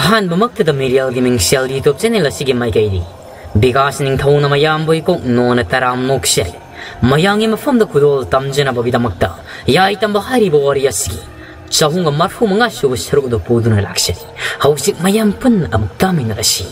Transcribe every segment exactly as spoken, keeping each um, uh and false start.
ꯑꯍꯥꯟꯕꯃꯛꯇꯗ ꯃꯤꯔꯦꯜꯒꯤ ꯃꯤꯡꯁꯦꯜ YouTube channel ꯑꯁꯤꯒꯤ ꯃꯥꯏꯀꯩꯗꯤ ꯕꯤꯀꯥꯁ ꯅꯤꯡꯊꯧꯅ ꯃꯌꯥꯝꯕꯨ ꯏꯀꯣꯛ ꯅꯣꯟꯅ ꯇꯔꯥꯝ ꯅꯣꯛꯆꯔꯤ꯫ ꯃꯌꯥꯝꯒꯤ ꯃꯐꯝꯗ ꯈꯨꯗꯣꯜ ꯇꯝꯖꯅꯕꯒꯤꯗꯃꯛꯇ ꯌꯥꯏ ꯇꯝꯕ ꯍꯥꯏꯔꯤꯕ ꯋꯥꯔꯤ ꯑꯁꯤꯒꯤ ꯆꯍꯨꯝꯒ ꯃꯔꯐꯨ ꯃꯉꯥ ꯁꯨꯕ ꯁꯔꯨꯛ ꯑꯗꯨ ꯄꯨꯗꯨꯅ ꯂꯥꯛꯆꯔꯤ꯫ ꯍꯧꯖꯤꯛ ꯃꯌꯥꯝ ꯄꯨꯟꯅ ꯑꯃꯨꯛ ꯇꯥꯃꯤꯟꯅꯔꯁꯤ꯫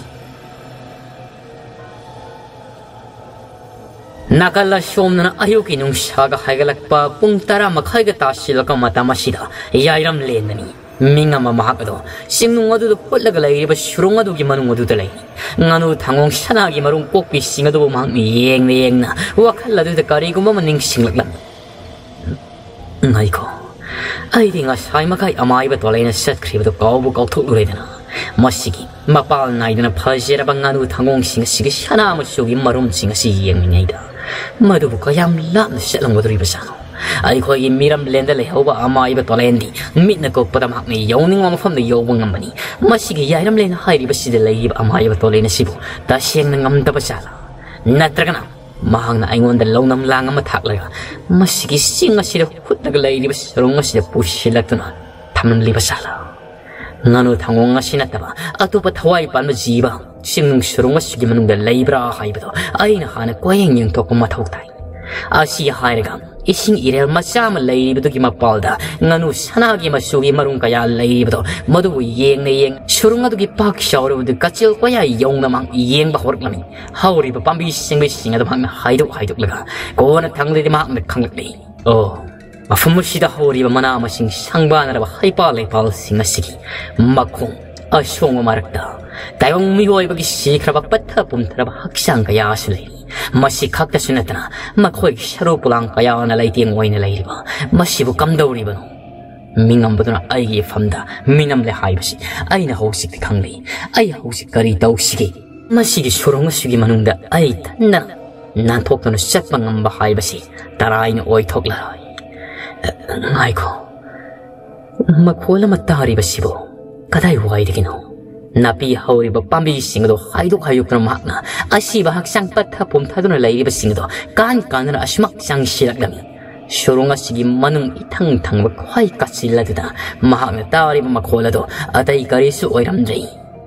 ꯅꯥꯀꯜ ꯑꯁꯣꯝꯗꯅ ꯑꯌꯨꯛꯀꯤ ꯅꯨꯡꯁꯥꯒ ꯍꯥꯏꯒꯠꯂꯛꯄ ꯄꯨꯡ ꯇꯔꯥ ꯃꯈꯥꯏꯒ ꯇꯥꯁꯤꯜꯂꯛꯄ ꯃꯇꯝ ꯑꯁꯤꯗ ꯌꯥꯏꯔꯝ ꯂꯦꯟꯕꯅꯤ꯫ ꯃꯤꯡ ꯑꯃ ꯃꯍꯥꯛ ꯑꯗꯣ ꯆꯤꯡꯅꯨꯡ ꯑꯗꯨꯗ ꯍꯨꯠꯂꯒ ꯂꯩꯔꯤꯕ ꯁꯨꯔꯨꯡ ꯑꯗꯨꯒꯤ ꯃꯅꯨꯡ ꯑꯗꯨꯗ ꯂꯩ꯫ ꯉꯥꯅꯨ ꯊꯪꯒꯣꯡ ꯁꯅꯥꯒꯤ ꯃꯔꯨꯝ ꯀꯣꯛꯄꯤꯁꯤꯡ ꯑꯗꯨꯕꯨ ꯃꯍꯥꯛꯅ ꯌꯦꯡꯅ ꯌꯦꯡꯅ ꯋꯥꯈꯜ ꯑꯗꯨꯗ ꯀꯔꯤꯒꯨꯝꯕ ꯑꯃ ꯅꯤꯡꯁꯤꯡꯂꯛꯂꯝꯃꯤ꯫ ꯉꯥꯏꯈꯣ, ꯑꯩꯗꯤ ꯉꯁꯥꯏ ꯃꯈꯥꯏ ꯑꯃꯥꯏꯕ ꯇꯣꯂꯩꯅ ꯆꯠꯈ꯭ꯔꯤꯕꯗꯨ ꯀꯥꯎꯕꯨ ꯀꯥꯎꯊꯣꯛꯂꯨꯔꯦꯗꯅ꯫ ꯃꯁꯤꯒꯤ ꯃꯄꯥꯜ ꯅꯥꯏꯗꯅ ꯐꯖꯔꯕ ꯉꯥꯅꯨ ꯊꯪꯒꯣꯡꯁꯤꯡ ꯑꯁꯤꯒꯤ ꯁꯅꯥ ꯃꯆꯨꯒꯤ ꯃꯔꯨꯝꯁꯤꯡ ꯑꯁꯤ ꯌꯦꯡꯂꯤꯉꯩꯗ ꯃꯗꯨꯕꯨ ꯀꯌꯥꯝ ꯂꯥꯞꯅ ꯆꯠꯂꯝꯒꯗꯧꯔꯤꯕꯖꯥꯠꯅꯣ? ꯑꯩꯈꯣꯏꯒꯤ ꯃꯤꯔꯝꯂꯦꯟꯗ ꯂꯩꯍꯧꯕ ꯑꯃꯥꯏꯕ ꯇꯣꯂꯦꯟꯗꯤ ꯃꯤꯠꯅ ꯀꯨꯞꯄꯗ ꯃꯍꯥꯛꯅ ꯌꯧꯅꯤꯡꯕ ꯃꯐꯝꯗ ꯌꯧꯕ ꯉꯝꯕꯅꯤ꯫ ꯃꯁꯤꯒꯤ ꯌꯥꯏꯔꯝꯂꯦꯟ ꯍꯥꯏꯔꯤꯕꯁꯤꯗ ꯂꯩꯔꯤꯕ ꯑꯃꯥꯏꯕ ꯇꯣꯂꯦꯟ ꯑꯁꯤꯕꯨ ꯇꯁꯦꯡꯅ ꯉꯝꯗꯕ ꯖꯥꯠꯂꯥ? ꯅꯠꯇ꯭ꯔꯒꯅ ꯃꯍꯥꯛꯅ ꯑꯩꯉꯣꯟꯗ ꯂꯧꯅꯝ ꯂꯥꯡ ꯑꯃ ꯊꯥꯛꯂꯒ ꯃꯁꯤꯒꯤ ꯆꯤꯡ ꯑꯁꯤꯗ ꯍꯨꯠꯂꯒ ꯂꯩꯔꯤꯕ ꯁꯨꯔꯨꯡ ꯑꯁꯤꯗ ꯄꯨꯁꯤꯜꯂꯛꯇꯨꯅ ꯊꯝꯂꯝꯂꯤꯕ ꯖꯥꯠꯂꯥ? ꯉꯥꯅꯨ ꯊꯪꯒꯣꯡ ꯑꯁꯤ ꯅꯠꯇꯕ ꯑꯇꯣꯞꯄ ꯊꯋꯥꯏ ꯄꯥꯟꯕ ꯖꯤꯕ ꯆꯤꯡꯅꯨꯡ ꯁꯨꯔꯨꯡ ꯑꯁꯤꯒꯤ ꯃꯅꯨꯡꯗ ꯂꯩꯕ꯭ꯔꯥ ꯍꯥꯏꯕꯗꯣ ꯑꯩꯅ ꯍꯥꯟꯅ ꯀꯣꯏꯌꯦꯡ ꯌꯦꯡꯊꯣꯛꯄ ꯃꯊꯧ ꯇꯥꯏ꯫ ꯑꯁꯤ ꯍꯥꯏꯔꯒ ꯏꯁꯤꯡ ꯏꯔꯦꯜ ꯃꯆꯥ ꯑꯃ ꯂꯩꯔꯤꯕꯗꯨꯒꯤ ꯃꯄꯥꯜꯗ ꯉꯥꯅꯨ ꯁꯅꯥꯒꯤ ꯃꯆꯨꯒꯤ ꯃꯔꯨꯝ ꯀꯌꯥ ꯂꯩꯔꯤꯕꯗꯣ, ꯃꯗꯨꯕꯨ ꯌꯦꯡꯅ ꯌꯦꯡ ꯁꯨꯔꯨꯡ ꯑꯗꯨꯒꯤ ꯄꯥꯛ ꯆꯥꯎꯔꯕꯗꯨ ꯀꯆꯤꯜ ꯀꯣꯌꯥ ꯌꯧꯅ ꯃꯍꯥꯛ ꯌꯦꯡꯕ ꯍꯧꯔꯛꯂꯝꯃꯤ꯫ ꯍꯧꯔꯤꯕ ꯄꯥꯝꯕꯤ ꯁꯤꯡꯕꯤꯁꯤꯡ ꯑꯗꯨ ꯃꯍꯥꯛꯅ ꯍꯥꯏꯗꯣꯛ ꯍꯥꯏꯗꯣꯛꯂꯒ ꯀꯣꯟꯅ ꯊꯪꯂꯗꯤ ꯃꯍꯥꯛꯅ ꯈꯪꯂꯛꯂꯤ꯫ ꯑꯣ, ꯃꯐꯝ ꯑꯁꯤꯗ ꯍꯧꯔꯤꯕ ꯃꯅꯥ ꯃꯁꯤꯡ ꯁꯪꯕꯥꯅꯔꯕ ꯍꯩꯄꯥꯜ ꯂꯩꯄꯥꯜꯁꯤꯡ ꯑꯁꯤꯒꯤ ꯃꯈꯣꯡ ꯑꯁꯣꯡꯕ ꯃꯔꯛꯇ ꯇꯥꯏꯕꯪ ꯃꯤꯑꯣꯏꯕꯒꯤ ꯁꯤꯈ꯭ꯔꯕ ꯄꯠꯊ ꯄꯨꯝꯊꯔꯕ ꯍꯛꯆꯥꯡ ꯀꯌꯥꯁꯨ ꯂꯩꯔꯤ꯫ ꯃꯁꯤ ꯈꯛꯇꯁꯨ ꯅꯠꯇꯅ ꯃꯈꯣꯏꯒꯤ ꯁꯔꯨ ꯄꯣꯂꯥꯡ ꯀꯌꯥꯅ ꯂꯩꯇꯦꯡ ꯑꯣꯏꯅ ꯂꯩꯔꯤꯕ ꯃꯁꯤꯕꯨ ꯀꯝꯗꯧꯔꯤꯕꯅꯣ? ꯃꯤꯉꯝꯕꯗꯨꯅ ꯑꯩꯒꯤ ꯏꯐꯝꯗ ꯃꯤꯅꯝꯂꯦ ꯍꯥꯏꯕꯁꯤ ꯑꯩꯅ ꯍꯧꯖꯤꯛꯇꯤ ꯈꯪꯂꯤ꯫ ꯑꯩ ꯍꯧꯖꯤꯛ ꯀꯔꯤ ꯇꯧꯁꯤꯒꯦ? ꯃꯁꯤꯒꯤ ꯁꯨꯔꯨꯡ ꯑꯁꯤꯒꯤ ꯃꯅꯨꯡꯗ ꯑꯩ ꯏꯊꯟꯗ ꯅꯥꯟꯊꯣꯛꯇꯨꯅ ꯆꯠꯄ ꯉꯝꯕ ꯍꯥꯏꯕꯁꯤ ꯇꯔꯥꯏꯅ ꯑꯣꯏꯊꯣꯛꯂꯔꯣꯏ꯫ ꯉꯥꯏꯈꯣ, ꯃꯈꯣꯜ ꯑꯃ ꯇꯥꯔꯤꯕꯁꯤꯕꯨ ꯀꯗꯥꯏꯋꯥꯏꯗꯒꯤꯅꯣ? ꯅꯥꯄꯤ ꯍꯧꯔꯤꯕ ꯄꯥꯝꯕꯤꯁꯤꯡ ꯑꯗꯨ ꯍꯥꯏꯗꯣꯛ ꯍꯥꯏꯗꯣꯛꯇꯨꯅ ꯃꯍꯥꯛꯅ ꯑꯁꯤꯕ ꯍꯛꯆꯥꯡ ꯄꯠꯊ ꯄꯨꯝꯊꯗꯨꯅ ꯂꯩꯔꯤꯕꯁꯤꯡ ꯑꯗꯨ ꯀꯥꯟ ꯀꯥꯟꯗꯨꯅ ꯑꯁꯨꯃꯛ ꯆꯪꯁꯤꯜꯂꯛꯂꯝꯃꯤ꯫ ꯁꯨꯔꯨꯡ ꯑꯁꯤꯒꯤ ꯃꯅꯨꯡ ꯏꯊꯪ ꯊꯪꯕ ꯈ꯭ꯋꯥꯏ ꯀꯥꯆꯤꯜ ꯑꯗꯨꯗ ꯃꯍꯥꯛꯅ ꯇꯥꯔꯤꯕ ꯃꯈꯣꯜ ꯑꯗꯨ ꯑꯇꯩ ꯀꯔꯤꯁꯨ ꯑꯣꯏꯔꯝꯗ꯭ꯔꯦ꯫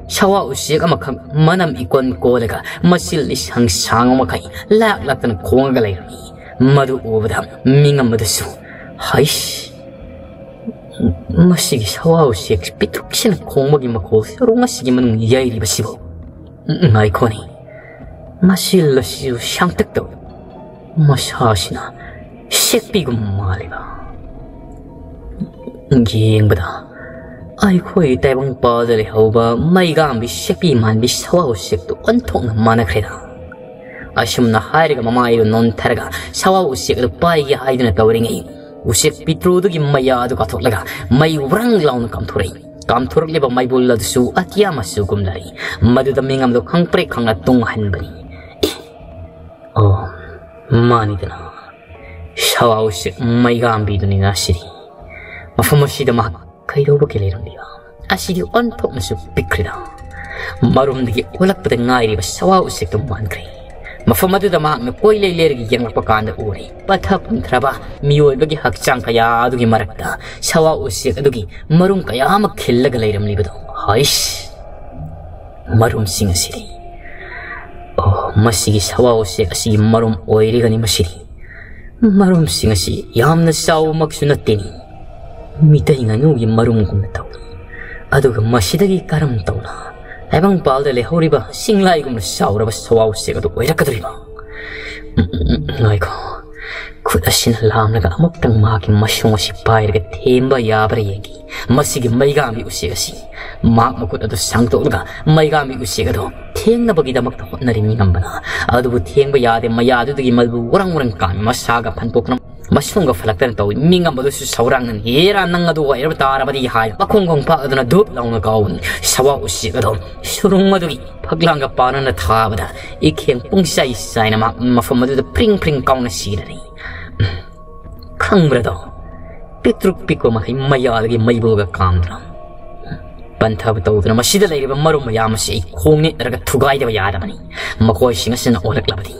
ꯁꯋꯥ ꯎꯆꯦꯛ ꯑꯃꯈꯛ ꯃꯅꯝ ꯏꯀꯣꯟ ꯀꯣꯜꯂꯒ ꯃꯆꯤꯜ ꯏꯁꯪ ꯁꯥꯡꯕ ꯃꯈꯩ ꯂꯥꯛ ꯂꯥꯛꯇꯅ ꯈꯣꯡꯉꯒ ꯂꯩꯔꯝꯃꯤ꯫ ꯃꯗꯨ ꯎꯕꯗ ꯃꯤꯉꯝ ꯑꯗꯨꯁꯨ, "ꯍꯩꯁ, ꯃꯁꯤꯒꯤ ꯁꯋꯥ ꯎꯆꯦꯛ ꯄꯤꯛꯇ꯭ꯔꯨꯛꯁꯤꯅ ꯈꯣꯡꯕꯒꯤ ꯃꯈꯣꯜ ꯁꯨꯔꯨꯡ ꯑꯁꯤꯒꯤ ꯃꯅꯨꯡ ꯌꯩꯔꯤꯕꯁꯤꯕꯨ? ꯉꯥꯏꯈꯣꯅꯤ, ꯃꯆꯤꯜ ꯑꯁꯤꯁꯨ ꯁꯥꯡꯇꯛ ꯇꯧꯏ, ꯃꯁꯥꯁꯤꯅ ꯁꯦꯛꯄꯤꯒꯨꯝ ꯃꯥꯜꯂꯤꯕ꯫ ꯌꯦꯡꯕꯗ ꯑꯩꯈꯣꯏ ꯇꯥꯏꯕꯪꯄꯥꯜꯗ ꯂꯩꯍꯧꯕ ꯃꯩꯒꯥꯝꯕꯤ ꯁꯦꯛꯄꯤ ꯃꯥꯟꯕꯤ ꯁꯋꯥ ꯎꯆꯦꯛꯇꯨ ꯑꯣꯟꯊꯣꯛꯅ ꯃꯥꯟꯅꯈ꯭ꯔꯦꯗ꯫" ꯑꯁꯨꯝꯅ ꯍꯥꯏꯔꯒ ꯃꯃꯥꯏꯗꯨ ꯅꯣꯟꯊꯔꯒ ꯁꯋꯥ ꯎꯆꯦꯛ ꯑꯗꯨ ꯄꯥꯏꯒꯦ ꯍꯥꯏꯗꯨꯅ ꯇꯧꯔꯤꯉꯩ, ꯎꯆꯦꯛ ꯄꯤꯇ꯭ꯔꯨꯗꯨꯒꯤ ꯃꯌꯥ ꯑꯗꯨ ꯀꯥꯊꯣꯛꯂꯒ ꯃꯩ ꯋ꯭ꯔꯪ ꯂꯥꯎꯅ ꯀꯥꯝꯊꯣꯔꯛꯏ꯫ ꯀꯥꯝꯊꯣꯔꯛꯂꯤꯕ ꯃꯩꯕꯨꯜ ꯑꯗꯨꯁꯨ ꯑꯇꯤꯌꯥ ꯃꯆꯨꯒꯨꯝꯂꯔꯤ꯫ ꯃꯗꯨꯗ ꯃꯤꯉꯝꯗꯨ ꯈꯪꯄ꯭ꯔꯦꯛ ꯈꯪꯅ ꯇꯨꯡꯍꯟꯕꯅꯤ꯫ ꯑꯦ! ꯑꯣ, ꯃꯥꯅꯤꯗꯅ꯫ ꯁꯋꯥ ꯎꯆꯦꯛ ꯃꯩꯒꯥꯝꯕꯤꯗꯨꯅꯤꯅ ꯁꯤꯗꯤ꯫ ꯃꯐꯝ ꯑꯁꯤꯗ ꯃꯍꯥꯛ ꯀꯩꯗꯧꯕꯒꯤ ꯂꯩꯔꯝꯂꯤꯕ? ꯑꯁꯤꯗꯤ ꯑꯣꯟꯊꯣꯛꯅꯁꯨ ꯄꯤꯛꯈ꯭ꯔꯦꯗ꯫ ꯃꯔꯨꯝꯗꯒꯤ ꯑꯣꯜꯂꯛꯄꯗ ꯉꯥꯏꯔꯤꯕ ꯁꯋꯥ ꯎꯆꯦꯛꯇꯨ ꯃꯥꯟꯈ꯭ꯔꯦ꯫ ꯃꯐꯝ ꯑꯗꯨꯗ ꯃꯍꯥꯛꯅ ꯀꯣꯏꯂꯩ ꯂꯩꯔꯒ ꯌꯦꯡꯂꯛꯄ ꯀꯥꯟꯗ ꯎꯔꯦ, ꯄꯠꯊ ꯄꯨꯝꯊꯔꯕ ꯃꯤꯑꯣꯏꯕꯒꯤ ꯍꯛꯆꯥꯡ ꯀꯌꯥ ꯑꯗꯨꯒꯤ ꯃꯔꯛꯇ ꯁꯋꯥ ꯎꯆꯦꯛ ꯑꯗꯨꯒꯤ ꯃꯔꯨꯝ ꯀꯌꯥ ꯑꯃ ꯈꯤꯜꯂꯒ ꯂꯩꯔꯝꯂꯤꯕꯗꯣ꯫ ꯍꯩꯁ! ꯃꯔꯨꯝꯁꯤꯡ ꯑꯁꯤꯗꯤ, ꯑꯣ, ꯃꯁꯤꯒꯤ ꯁꯋꯥ ꯎꯆꯦꯛ ꯑꯁꯤꯒꯤ ꯃꯔꯨꯝ ꯑꯣꯏꯔꯤꯒꯅꯤ ꯃꯁꯤꯗꯤ꯫ ꯃꯔꯨꯝꯁꯤꯡ ꯑꯁꯤ ꯌꯥꯝꯅ ꯆꯥꯎꯕꯃꯛꯁꯨ ꯅꯠꯇꯦꯅꯤ꯫ ꯃꯤꯇꯩ ꯉꯥꯅꯨꯒꯤ ꯃꯔꯨꯝꯒꯨꯝꯅ ꯇꯧꯏ꯫ ꯑꯗꯨꯒ ꯃꯁꯤꯗꯒꯤ ꯀꯔꯝ ꯇꯧꯅ ꯇꯥꯏꯕꯪꯄꯥꯜꯗ ꯂꯩꯍꯧꯔꯤꯕ ꯆꯤꯡꯂꯥꯏꯒꯨꯝꯅ ꯆꯥꯎꯔꯕ ꯁꯋꯥ ꯎꯆꯦꯛ ꯑꯗꯨ ꯑꯣꯏꯔꯛꯀꯗꯧꯔꯤꯕ? ꯎꯝ, ꯎꯝ, ꯎꯝ, ꯉꯥꯏꯈꯣ꯫ ꯈꯨꯠ ꯑꯁꯤꯅ ꯂꯥꯝꯂꯒ ꯑꯃꯨꯛꯇꯪ ꯃꯍꯥꯛꯀꯤ ꯃꯁꯨꯡ ꯑꯁꯤ ꯄꯥꯏꯔꯒ ꯊꯦꯝꯕ ꯌꯥꯕ꯭ꯔꯥ ꯌꯦꯡꯒꯦ꯫ ꯃꯁꯤꯒꯤ ꯃꯩꯒꯥꯝꯕꯤ ꯎꯆꯦꯛ ꯑꯁꯤ꯫ ꯃꯍꯥꯛ ꯃꯈꯨꯠ ꯑꯗꯨ ꯁꯥꯡꯗꯣꯛꯂꯒ ꯃꯩꯒꯥꯝꯕꯤ ꯎꯆꯦꯛ ꯑꯗꯨ ꯊꯦꯡꯅꯕꯒꯤꯗꯃꯛꯇ ꯍꯣꯠꯅꯔꯤ ꯃꯤꯉꯝꯕꯅ꯫ ꯑꯗꯨꯕꯨ ꯊꯦꯡꯕ ꯌꯥꯗꯦ, ꯃꯌꯥꯗꯨꯗꯒꯤ ꯃꯗꯨ ꯋ꯭ꯔꯪ ꯋ꯭ꯔꯪ ꯀꯥꯝꯃꯤ꯫ ꯃꯁꯥꯒ ꯐꯟꯗꯣꯛꯇꯨꯅ ꯃꯁꯨꯡꯒ ꯐꯜꯂꯛꯇꯅ ꯇꯧꯏ꯫ ꯃꯤꯉꯝꯕꯗꯨꯁꯨ ꯁꯧꯔꯥꯡꯅꯅ, "ꯍꯦꯔꯥ, ꯅꯪ ꯑꯗꯨ ꯑꯣꯏꯔꯕ ꯇꯥꯔꯕꯗꯤ?" ꯍꯥꯏ ꯃꯈꯣꯡ ꯈꯣꯡ ꯐꯥꯛꯇꯨꯅ ꯙꯨꯞ ꯂꯥꯎꯅ ꯀꯥꯎꯕꯅꯤ꯫ ꯁꯋꯥ ꯎꯆꯦꯛ ꯑꯗꯨ ꯁꯨꯔꯨꯡ ꯑꯗꯨꯒꯤ ꯐꯛꯂꯥꯡꯒ ꯄꯥꯅꯅ ꯊꯥꯕꯗ ꯏꯈꯦꯡ ꯄꯨꯡꯆꯥꯏ ꯆꯥꯏꯅ ꯃꯍꯥꯛ ꯃꯐꯝ ꯑꯗꯨꯗ ꯐ꯭ꯔꯤꯡ ꯐ꯭ꯔꯤꯡ ꯀꯥꯎꯅ ꯁꯤꯔꯔꯤ꯫ ꯈꯪꯕ꯭ꯔꯗꯣ? ꯄꯤꯛꯇ꯭ꯔꯨꯛ ꯄꯤꯛꯄ ꯃꯈꯩ ꯃꯌꯥꯗꯒꯤ ꯃꯩꯕꯨꯜꯒ ꯀꯥꯝꯗꯨꯅ꯫ ꯄꯟꯊꯕ ꯇꯧꯗꯨꯅ ꯃꯁꯤꯗ ꯂꯩꯔꯤꯕ ꯃꯔꯨꯝ ꯃꯌꯥꯝ ꯑꯁꯤ ꯑꯩ ꯈꯣꯡ ꯅꯦꯠꯅꯔꯒ ꯊꯨꯒꯥꯏꯗꯕ ꯌꯥꯗꯕꯅꯤ꯫ ꯃꯈꯣꯏꯁꯤꯡ ꯑꯁꯤꯅ ꯑꯣꯜꯂꯛꯂꯕꯗꯤ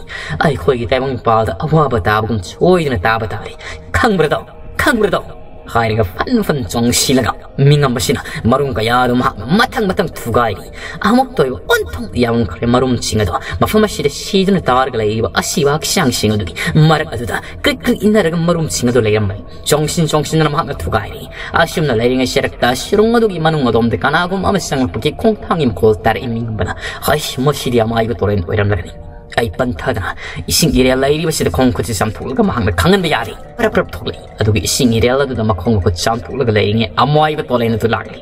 ꯑꯩꯈꯣꯏꯒꯤ ꯇꯥꯏꯕꯪ ꯄꯥꯜꯗ ꯑꯋꯥꯕ ꯇꯥꯕꯒꯨꯝ ꯁꯣꯏꯗꯅ ꯇꯥꯕ ꯇꯥꯔꯦ꯫ ꯈꯪꯕ꯭ꯔꯗꯣ? ꯈꯪꯕ꯭ꯔꯗꯣ?" ꯍꯥꯏꯔꯒ ꯐꯟ ꯐꯟ ꯆꯣꯡꯁꯤꯜꯂꯒ ꯃꯤꯉꯝꯕꯁꯤꯅ ꯃꯔꯨꯝ ꯀꯌꯥ ꯑꯗꯨ ꯃꯍꯥꯛꯅ ꯃꯊꯪ ꯃꯊꯪ ꯊꯨꯒꯥꯏꯔꯤ꯫ ꯑꯃꯨꯛꯇ ꯑꯣꯏꯕ ꯑꯣꯟꯊꯣꯛꯅ ꯌꯥꯝꯈ꯭ꯔꯦ ꯃꯔꯨꯝꯁꯤꯡ ꯑꯗꯣ꯫ ꯃꯐꯝ ꯑꯁꯤꯗ ꯁꯤꯗꯨꯅ ꯇꯥꯔꯒ ꯂꯩꯔꯤꯕ ꯑꯁꯤꯕ ꯍꯛꯆꯥꯡꯁꯤꯡ ꯑꯗꯨꯒꯤ ꯃꯔꯛ ꯑꯗꯨꯗ ꯀ꯭ꯔꯤꯛ ꯀ꯭ꯔꯤꯛ ꯏꯟꯅꯔꯒ ꯃꯔꯨꯝꯁꯤꯡ ꯑꯗꯨ ꯂꯩꯔꯝꯕꯅꯤ꯫ ꯆꯣꯡꯁꯤꯟ ꯆꯣꯡꯁꯤꯟꯗꯨꯅ ꯃꯍꯥꯛꯅ ꯊꯨꯒꯥꯏꯔꯤ꯫ ꯑꯁꯨꯝꯅ ꯂꯩꯔꯤꯉꯩ ꯁꯦꯔꯛꯇ ꯁꯤꯔꯨꯡ ꯑꯗꯨꯒꯤ ꯃꯅꯨꯡ ꯑꯗꯣꯝꯗ ꯀꯅꯥꯒꯨꯝꯕ ꯑꯃ ꯆꯪꯂꯛꯄꯒꯤ ꯈꯣꯡꯊꯥꯡꯒꯤ ꯃꯈꯣꯜ ꯇꯥꯔꯛꯏ꯫ ꯃꯤꯉꯝꯕꯅ, "ꯍꯩꯁ, ꯃꯁꯤꯗꯤ ꯑꯃꯥꯏꯕ ꯇꯣꯔꯦꯟ ꯑꯣꯏꯔꯝꯂꯒꯅꯤ"꯫ ꯑꯩ ꯄꯟꯊꯗꯅ ꯏꯁꯤꯡ ꯏꯔꯦꯜ ꯂꯩꯔꯤꯕꯁꯤꯗ ꯈꯣꯡ ꯈꯨꯠꯁꯤ ꯆꯥꯝꯊꯣꯛꯂꯒ ꯃꯍꯥꯛꯅ ꯈꯪꯍꯟꯕ ꯌꯥꯔꯦ꯫ ꯄꯔꯞ ꯄꯔꯞ ꯊꯣꯛꯂꯛꯏ꯫ ꯑꯗꯨꯒ ꯏꯁꯤꯡ ꯏꯔꯦꯜ ꯑꯗꯨꯗ ꯃꯈꯣꯡ ꯃꯈꯨꯠ ꯆꯥꯝꯊꯣꯛꯂꯒ ꯂꯩꯔꯤꯉꯩ ꯑꯃꯥꯏꯕ ꯇꯣꯂꯦꯟ ꯑꯗꯨ ꯂꯥꯛꯂꯤ꯫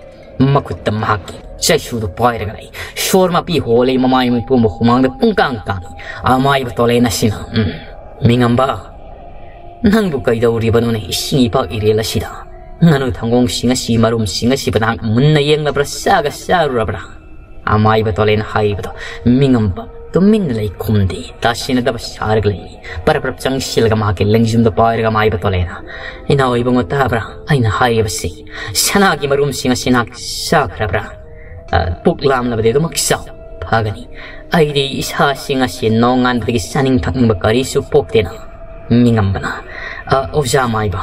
ꯃꯈꯨꯠꯇ ꯃꯍꯥꯛꯀꯤ ꯆꯩꯁꯨꯗꯨ ꯄꯥꯏꯔꯒ ꯂꯩ꯫ ꯁꯣꯔ ꯃꯄꯤ ꯍꯣꯜꯂꯤ, ꯃꯃꯥꯏ ꯃꯤꯄꯨꯝꯕ ꯍꯨꯃꯥꯡꯗ ꯄꯨꯡꯀꯥꯡ ꯀꯥꯡꯏ꯫ ꯑꯃꯥꯏꯕ ꯇꯣꯂꯦꯟ ꯑꯁꯤꯅ, "ꯎꯝ, ꯃꯤꯉꯝꯕ, ꯅꯪꯕꯨ ꯀꯩꯗꯧꯔꯤꯕꯅꯣꯅꯦ ꯏꯁꯤꯡ ꯏꯄꯥꯛ ꯏꯔꯦꯜ ꯑꯁꯤꯗ? ꯉꯥꯅꯨ ꯊꯪꯒꯣꯡꯁꯤꯡ ꯑꯁꯤ, ꯃꯔꯨꯝꯁꯤꯡ ꯑꯁꯤꯕꯨ ꯅꯍꯥꯛ ꯃꯨꯟꯅ ꯌꯦꯡꯂꯕ꯭ꯔꯥ, ꯆꯥꯒ ꯆꯥꯔꯨꯔꯕ꯭ꯔꯥ?" ꯑꯃꯥꯏꯕ ꯇꯣꯂꯦꯟ ꯍꯥꯏꯔꯤꯕꯗꯣ ꯃꯤꯉꯝꯕ ꯇꯨꯃꯤꯟꯅ ꯂꯩ ꯈꯨꯝꯗꯦ, ꯇꯥꯁꯤꯟꯅꯗꯕ ꯁꯥꯔꯒ ꯂꯩ꯫ ꯄꯔꯞ ꯄꯔꯞ ꯆꯪꯁꯤꯜꯂꯒ ꯃꯍꯥꯛꯀꯤ ꯂꯦꯡꯖꯨꯝꯗ ꯄꯥꯏꯔꯒ ꯑꯃꯥꯏꯕ ꯇꯣꯂꯦꯟꯅ, "ꯏꯅꯥꯎ ꯏꯕꯨꯡꯉꯣ, ꯇꯥꯕ꯭ꯔꯥ ꯑꯩꯅ ꯍꯥꯏꯔꯤꯕꯁꯤ? ꯁꯅꯥꯒꯤ ꯃꯔꯨꯝꯁꯤꯡ ꯑꯁꯤ ꯅꯍꯥꯛ ꯆꯥꯈ꯭ꯔꯕ꯭ꯔꯥ? ꯑ, ꯄꯨꯛ ꯂꯥꯝꯂꯕꯗꯤ ꯑꯗꯨꯃꯛ ꯆꯥꯎ, ꯐꯒꯅꯤ꯫ ꯑꯩꯗꯤ ꯏꯁꯥꯁꯤꯡ ꯑꯁꯤ ꯅꯣꯡꯉꯥꯟꯕꯗꯒꯤ ꯆꯥꯅꯤꯡ ꯊꯛꯅꯤꯡꯕ ꯀꯔꯤꯁꯨ ꯄꯣꯛꯇꯦꯅ"꯫ ꯃꯤꯉꯝꯕꯅ, "ꯑ, ꯑꯣꯖꯥ ꯃꯥꯏꯕ,